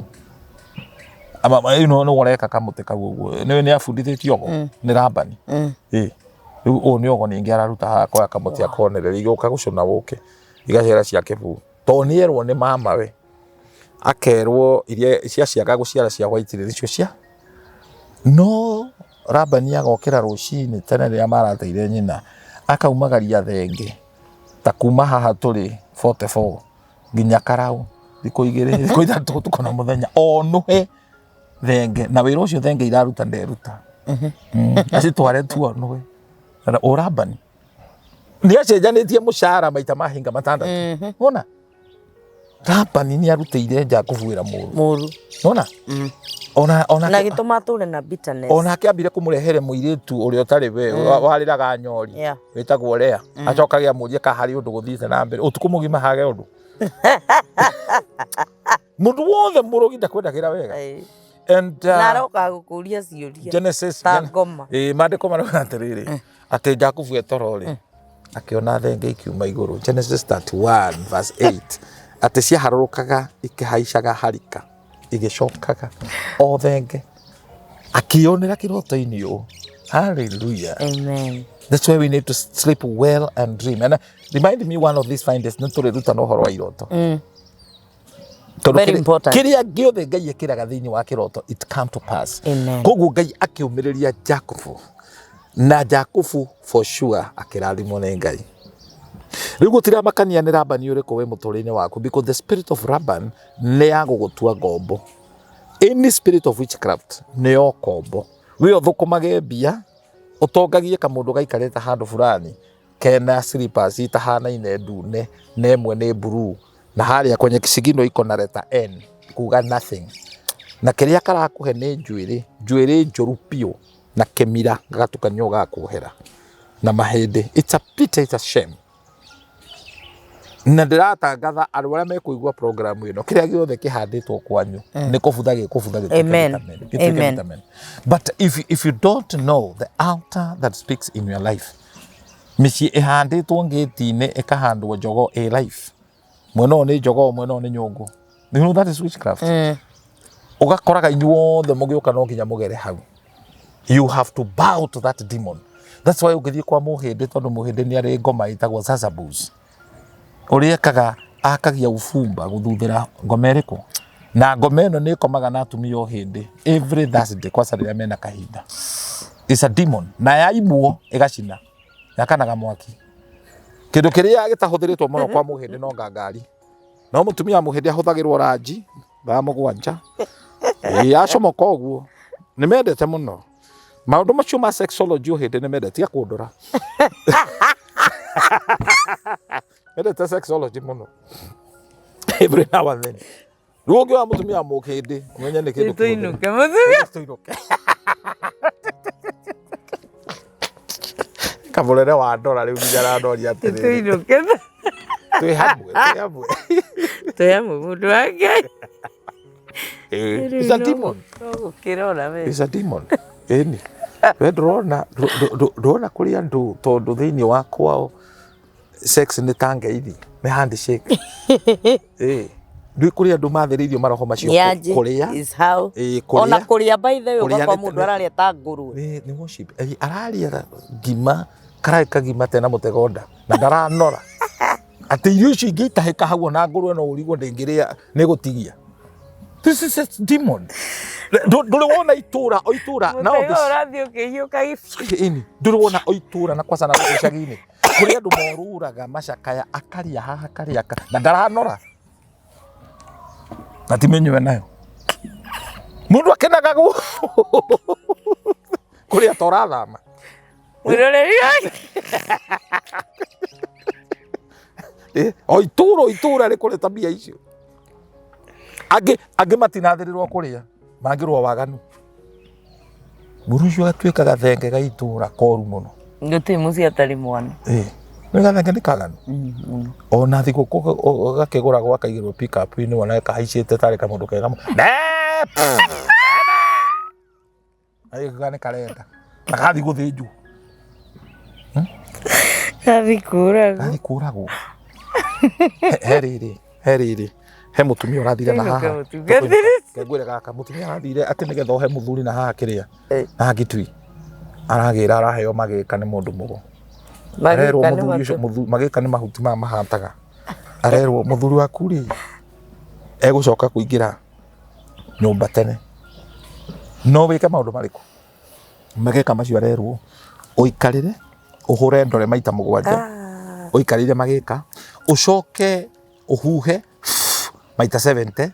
Ĩno nĩ ũreka kamũtĩ kau ũguo nĩ abundithĩtio ogo nĩ Labani. Ĩ rĩu ũyũ nĩ ogo ningĩ araruta haha, akoya kamũtĩ akonereria igũka gũcũna ũkĩ igaciara cia kĩbuu, tondũ nĩ erwo nĩ mamawe, akerwo iria ciaciaga gũciara cia white nĩcio cia no. Labani agokĩra rũcinĩ tene rĩrĩa marateire nyina, akaumagaria thenge ta kuma haha tũrĩ 44 nginya Karau, thikũ 2, thikũ 3, ũtukũ na mũthenya, onũhe thenge. Na wĩra ũcio thenge iraruta nderuta. Acitware tu onũhe. Ũ Labani nĩ acenjanĩtie mũcara maita mahinga 6. Wona Labani nĩ arutĩire Jakubu wĩra mũru. Mũru. Wona ona na gĩtũma atũre na bitterness. Onake ambire kũmũrehere mũirĩtu ũrĩa ũtarĩ we, warĩraga nyori, wĩtagwo Lea. Acoka amũrie ka harĩ ũndũ gũthiĩte na mbere ũtukũ mũgima, hage ũndũ. Mũndũ wothe mũrogi ndakwendagĩra wega. And na aroka gũkũria ciũria Genesis ta ngoma. Ĩ maandĩko marauga atĩrĩrĩ, atĩ Jakubu etoro rĩ, akĩona thenge ikiuma igũrũ, Genesis 31 verse 8, atĩ ciaharũrũkaga ikĩhaicaga harika igĩcokaga o thenge, akĩonera kĩroto-inĩ ũũ. Hallelujah. Amen. That's why we need to sleep well and dream. And remind me, one of these fine days nĩ tũrĩrutana ũhoro wa iroto. Tondũ Very important. Kĩrĩa gĩothe Ngai ekĩraga thĩinĩ wa kĩroto, it come to pass. Amen. Koguo Ngai akĩũmĩrĩria Jakubu, na Jakubu for sure akĩrathimwo nĩ Ngai. Rĩu gũtiramakania nĩ Labani ũrĩkũ wĩ mũtũrĩre-inĩ waku, because the spirit of Laban nĩ ya gũgũtua ngombo. Any spirit of witchcraft nĩ ya ũkombo. We ũthũkũmage mbia ũtongagie kamũndũ gaikarĩte handũ fulani kena slippers itahanaine ndune na ĩmwe nĩ blue, na harĩa kwenye kisigino iko na letter N kuga nothing, na kĩrĩa karakũhe nĩ njuĩrĩ, njuĩrĩ njũru biũ na kĩmira gagatukanio gakuohera na mahĩndĩ. It's a pity, it's a shame. Na ndĩratangatha andũ arĩa mekũigua program ĩno, kĩrĩa gĩothe kĩhandĩtwo kwanyu nĩ kũbutha gĩkũbutha gĩtuĩke Amen. vitamin, gĩtuĩke Amen. vitamin. But if you don't know the altar that speaks in your life, mĩciĩ ĩhandĩtwo ngĩti-inĩ ĩkahandwo jogoo ĩ life, mwena ũyũ nĩ jogoo, mwena ũyũ nĩ nyũngũ, you know that is witchcraft. Ũgakoraga inyuothe mũgĩũka no nginya mũgere hau, you have to bow to that demon. That's why ũngĩthiĩ kwa mũhĩndĩ, tondũ mũhĩndĩ nĩ arĩ ngoma ĩtagwo zazabus, ũrĩa ekaga akagia ubumba gũthuthĩra ngoma ĩrĩkũ, na ngoma ĩno nĩ ĩkomaga na atumia o hĩndĩ every Thursday, kwaca rĩrĩa mena kahinda. It's a demon, na yaimwo ĩgacina, yakanaga mwaki. Kĩndũ kĩrĩa gĩtahũthĩrĩtwo mũno kwa mũhĩndĩ no ngangari, no mũtumia wa mũhĩndĩ ahũthagĩrwo ranji thaa 7. Ĩĩ, acomoka ũguo nĩ mendete mũno maũndũ macio ma sexology. Ũhĩndĩ nĩ mendete, tiga kũndora, mendete sexology mũno every now and then. Rĩu ũngĩona mũtumia wa mũhĩndĩ, ũmenye nĩ kĩndũ kĩhũthĩre. Tũinũke mũtumia. Tũinũke kamũrere wa ndora rĩu nginya arandoria atĩrĩrĩ. Tũinũke. Twĩ hamwe, twĩ hamwe. Twĩ hamwe, mũndũ wa Ngai. It's a demon. Gũkĩrora we. It's a demon. Ĩni we ndũrona ndũrona kũrĩ andũ, tondũ thĩinĩ wa kwao sex nĩ ta ngeithi, nĩ handshake. Ĩ ndwĩ kũrĩ andũ mathĩrĩirio maroho macio Nĩanjĩ kũrĩa is how. Ĩ, Ona kũrĩa kũrĩa, by the way, Kũrĩa ũgakora nĩ- mũndũ nĩ- ararĩa ta ngũrwe. Nĩ worship. Ĩ, ararĩa ngima karaĩ kagima tena mũtego nda na ndaranora atĩ irio icio ingĩitahĩka hau ona ngũrwe no ũrigwo ndĩngĩrĩa nĩ gũtigia. This is a demon. Ndũrĩ wona itũra o itũra na Mũtego ũrathiĩ ũkĩhiũka gĩbi. Ĩni ndũrĩ wona o itũra na kwaca na gũkũ icagi-inĩ kũrĩ andũ morũraga macakaya, akarĩa haha akarĩa na ndaranora na ti mĩnyue nayo, mũndũ akenaga kũrĩa ta ũrathama. Mwĩroreri wa Eh, o itũra o itũra rĩ kũrĩ tabia icio. Angĩ matinathĩrĩrwo kũrĩa mangĩrwo waganu, mũndũ ũcio agatuĩka gathenge ga itũra koru mũno. Gũtirĩ mũciĩ atarĩ mwana. Ĩ, nĩ gathenge, nĩ kaganu. Ona thigũkũ gakĩgũragwo akaigĩrwo pick-up-inĩ, wona kahaicĩte tarĩ kamũndũ kega mũno. Ne, pff, agĩkuga nĩ karenda na gathi gũthĩnjwo. Gathi kũragwo. Gathi kũragwo. He rĩrĩ he mũtumia ũrathire na Tũinũke haha. mũtungatĩri. Ngwĩre gaka mũtumia arathire atĩ nĩgetha ohe mũthuri na haha kĩrĩa Eh. na haha Gĩtui, aragĩra araheo magĩka nĩ mũndũ mũgo, arerwo Magĩka nĩ mũthuri ũcio matũ. Magĩka nĩ mahuti maya mahataga. Arerwo mũthuri waku rĩ egũcoka kũingĩra nyũmba tene, no wĩke maũndũ marĩkũ? Magĩka macio arerwo ũikarĩre ũhũre ndore maita 7, ũikarĩire magĩka, ũcoke ũhuhe maita 70,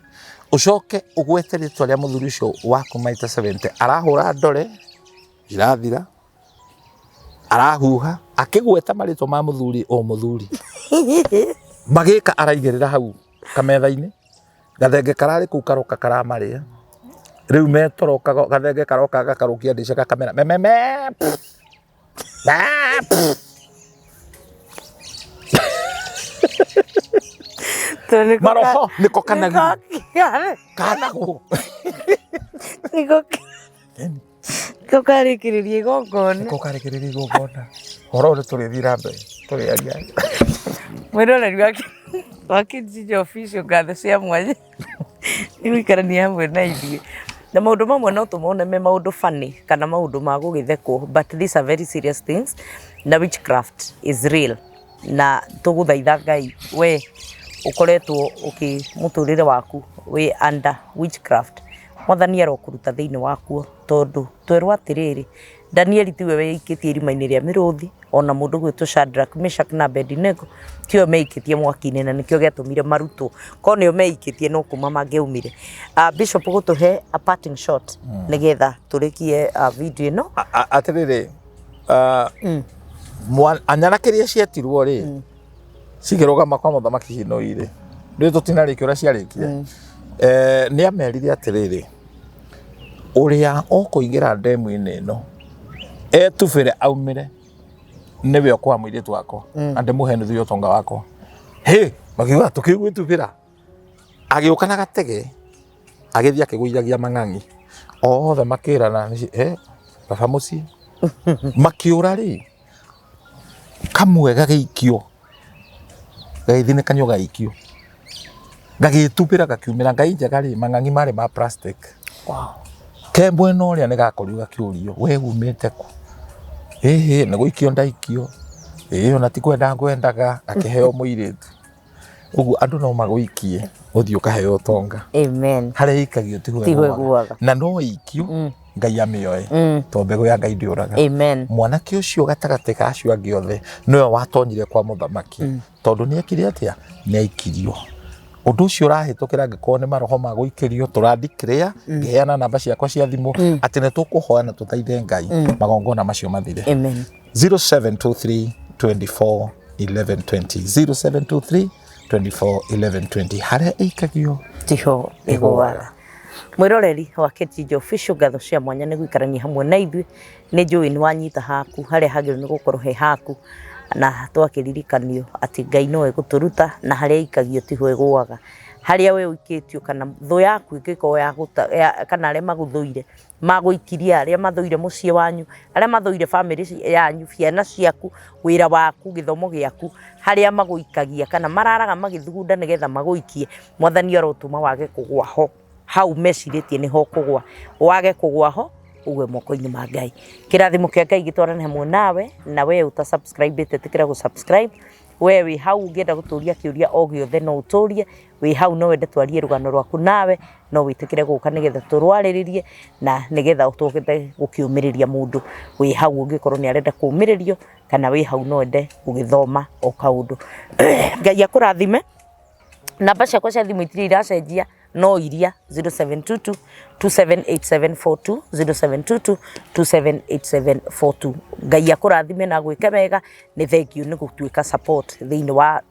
ũcoke ũgwete rĩtwa rĩa mũthuri ũcio waku maita 70. Arahũra ndore irathira, arahuha akĩgweta marĩtwa ma mũthuri o mũthuri. Magĩka araigĩrĩra hau kametha-inĩ, gathenge kararĩ kũu karoka karamarĩa. Rĩu metoro gathenge karoka gakarũkia ndĩca gakamera mememe. Ah, pff. Tondũ nĩko Maroho nĩko kanagwo. Nĩko Kanagwo. Nĩko karĩkĩrĩria igongona. Nĩko karĩkĩrĩria igongona. Ũhoro ũyũ tũrĩthiĩ na mbere tũrĩaria. Mwĩroreri wa Kijiji Official, ngatho cia mwanya nĩ gũikarania hamwe na ithuĩ, na maũndũ mamwe no tũmone me maũndũ funny kana maũndũ ma gũgĩthekwo, but these are very serious things, na witchcraft is real. Na tũgũthaitha Ngai, we ũkoretwo ũkĩ mũtũrĩre waku wĩ under witchcraft, Mwathani arokũruta thĩinĩ wakuo, tondũ twerwo atĩrĩrĩ, Danieli tiwe weikĩtie irima-inĩ rĩa mĩrũthi, ona mũndũ gwĩtwo Shadrach, Meshach na Abednego tiwe meikĩtie mwaki-inĩ, na nĩkĩo gĩatũmire marutwo. Korwo nĩo meikĩtie no kuma mangĩaumire. Bishop gũtũhe a parting shot nĩgetha tũrĩkie video ĩno. Atĩrĩrĩ, anyanake iria cietirwo rĩ cikĩrũgama kwa mũthamaki Hinoi rĩ, rĩu tũtinarĩkia ũrĩa ciarĩkire. Eh, nĩ amerire atĩrĩrĩ, ũrĩa ũkũingĩra ndemu-inĩ ĩno etubĩre aumĩre nĩwe ũkũha mũirĩtu wakwa na ndĩmũhe nuthu ya ũtonga wakwa. Hĩ, makiuga tũkĩgwĩtubĩra. Agĩũka na gatege, agĩthiĩ akĩgũithagia mang'ang'i. Othe makĩrana, eh, baba mũciĩ. Makĩũra rĩ, kamwe gagĩikio, gagĩthinĩkanio gagĩikio. Gagĩtubĩra gakiumĩra. Ngai njega rĩ, mang'ang'i marĩ ma plastic. Wow. Ke mwena ũrĩa nĩ gakorirwo gakĩũrio, we umĩte kũ? Ĩhĩ, nĩ gũikio ndaikio. Ĩĩ ona ti kwenda ngwendaga, akĩheo mũirĩtu. Ũguo andũ no magũikie, ũthiĩ ũkaheo ũtonga. Amen. Harĩa ĩikagio tiho Tiho ĩgũaga. ĩgũaga. Na no ĩikio, Ngai amĩoe. Tondũ mbegũ ya Ngai ndĩũraga. Amen. Mwanake ũcio gatagatĩ ka acio angĩ othe, nĩwe watonyire kwa mũthamaki. Tondũ nĩ ekire atĩa? Nĩ aikirio. Ũndũ ũcio ũrahĩtũkĩra angĩkorwo nĩ maroho ma gũikĩrio, tũra declare, ngĩheana namba ciakwa cia thimũ, atĩ nĩ tũkũhoya na tũthaithe Ngai, magongona macio mathire. Amen. 0723 24 11 20 0723 24 11 20 harĩa ĩikagio Tiho ĩgũaga. Mwĩroreri wa KTG Official, ngatho cia mwanya nĩ gũikarania hamwe na ithuĩ. Nĩ njũĩ nĩ wanyita haku harĩa hagĩrĩirwo nĩ gũkorwo he haku, na twakĩririkanio atĩ Ngai nowe gũtũruta na harĩa ĩikagio tiho ĩgũaga. Harĩa we ũikĩtio kana thũ yaku ĩngĩkorwo ya kana arĩa magũthũire magũikirie, arĩa mathũire mũciĩ wanyu, arĩa mathũire bamĩrĩ yanyu, ciana ciaku, wĩra waku, gĩthomo gĩaku, harĩa magũikagia kana mararaga magĩthugunda nĩgetha magũikie, Mwathani arotũma wage kũgũa ho, hau mecirĩtie nĩho ũkũgũa, wage kũgũa ho, ũgwe moko-inĩ ma Ngai. Kĩrathimo kĩa Ngai gĩtwarane hamwe nawe, na we ũta subscribe ĩte ĩtĩkĩra gũ subscribe, we wĩ hau ũngĩenda gũtũria kĩũria o gĩothe no ũtũrie, wĩ hau no wende twarie rũgano rwaku nawe, no wĩtĩkĩre gũka nĩgetha tũrwarĩrĩrie na nĩgetha tũhote gũkĩũmĩrĩria mũndũ wĩ hau ũngĩkorwo nĩ arenda kũũmĩrĩrio, kana wĩ hau no wende gũgĩthoma o kaũndũ. Ngai akũrathime. Namba ciakwa cia thimũ itirĩ iracenjia no iria 0722 278742 0722 278742. Ngai akũrathime na agwĩke wega. Nĩ thengiũ nĩ gũtuĩka support thĩinĩ wa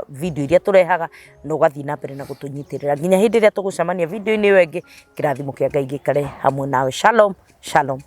video iria tũrehaga na ũgathiĩ na mbere na gũtũnyitĩrĩra nginya hĩndĩ ĩrĩa tũgũcemania video-inĩ ĩyo ĩngĩ. Kĩrathimo kĩa Ngai gĩikare hamwe nawe. Shalom, shalom.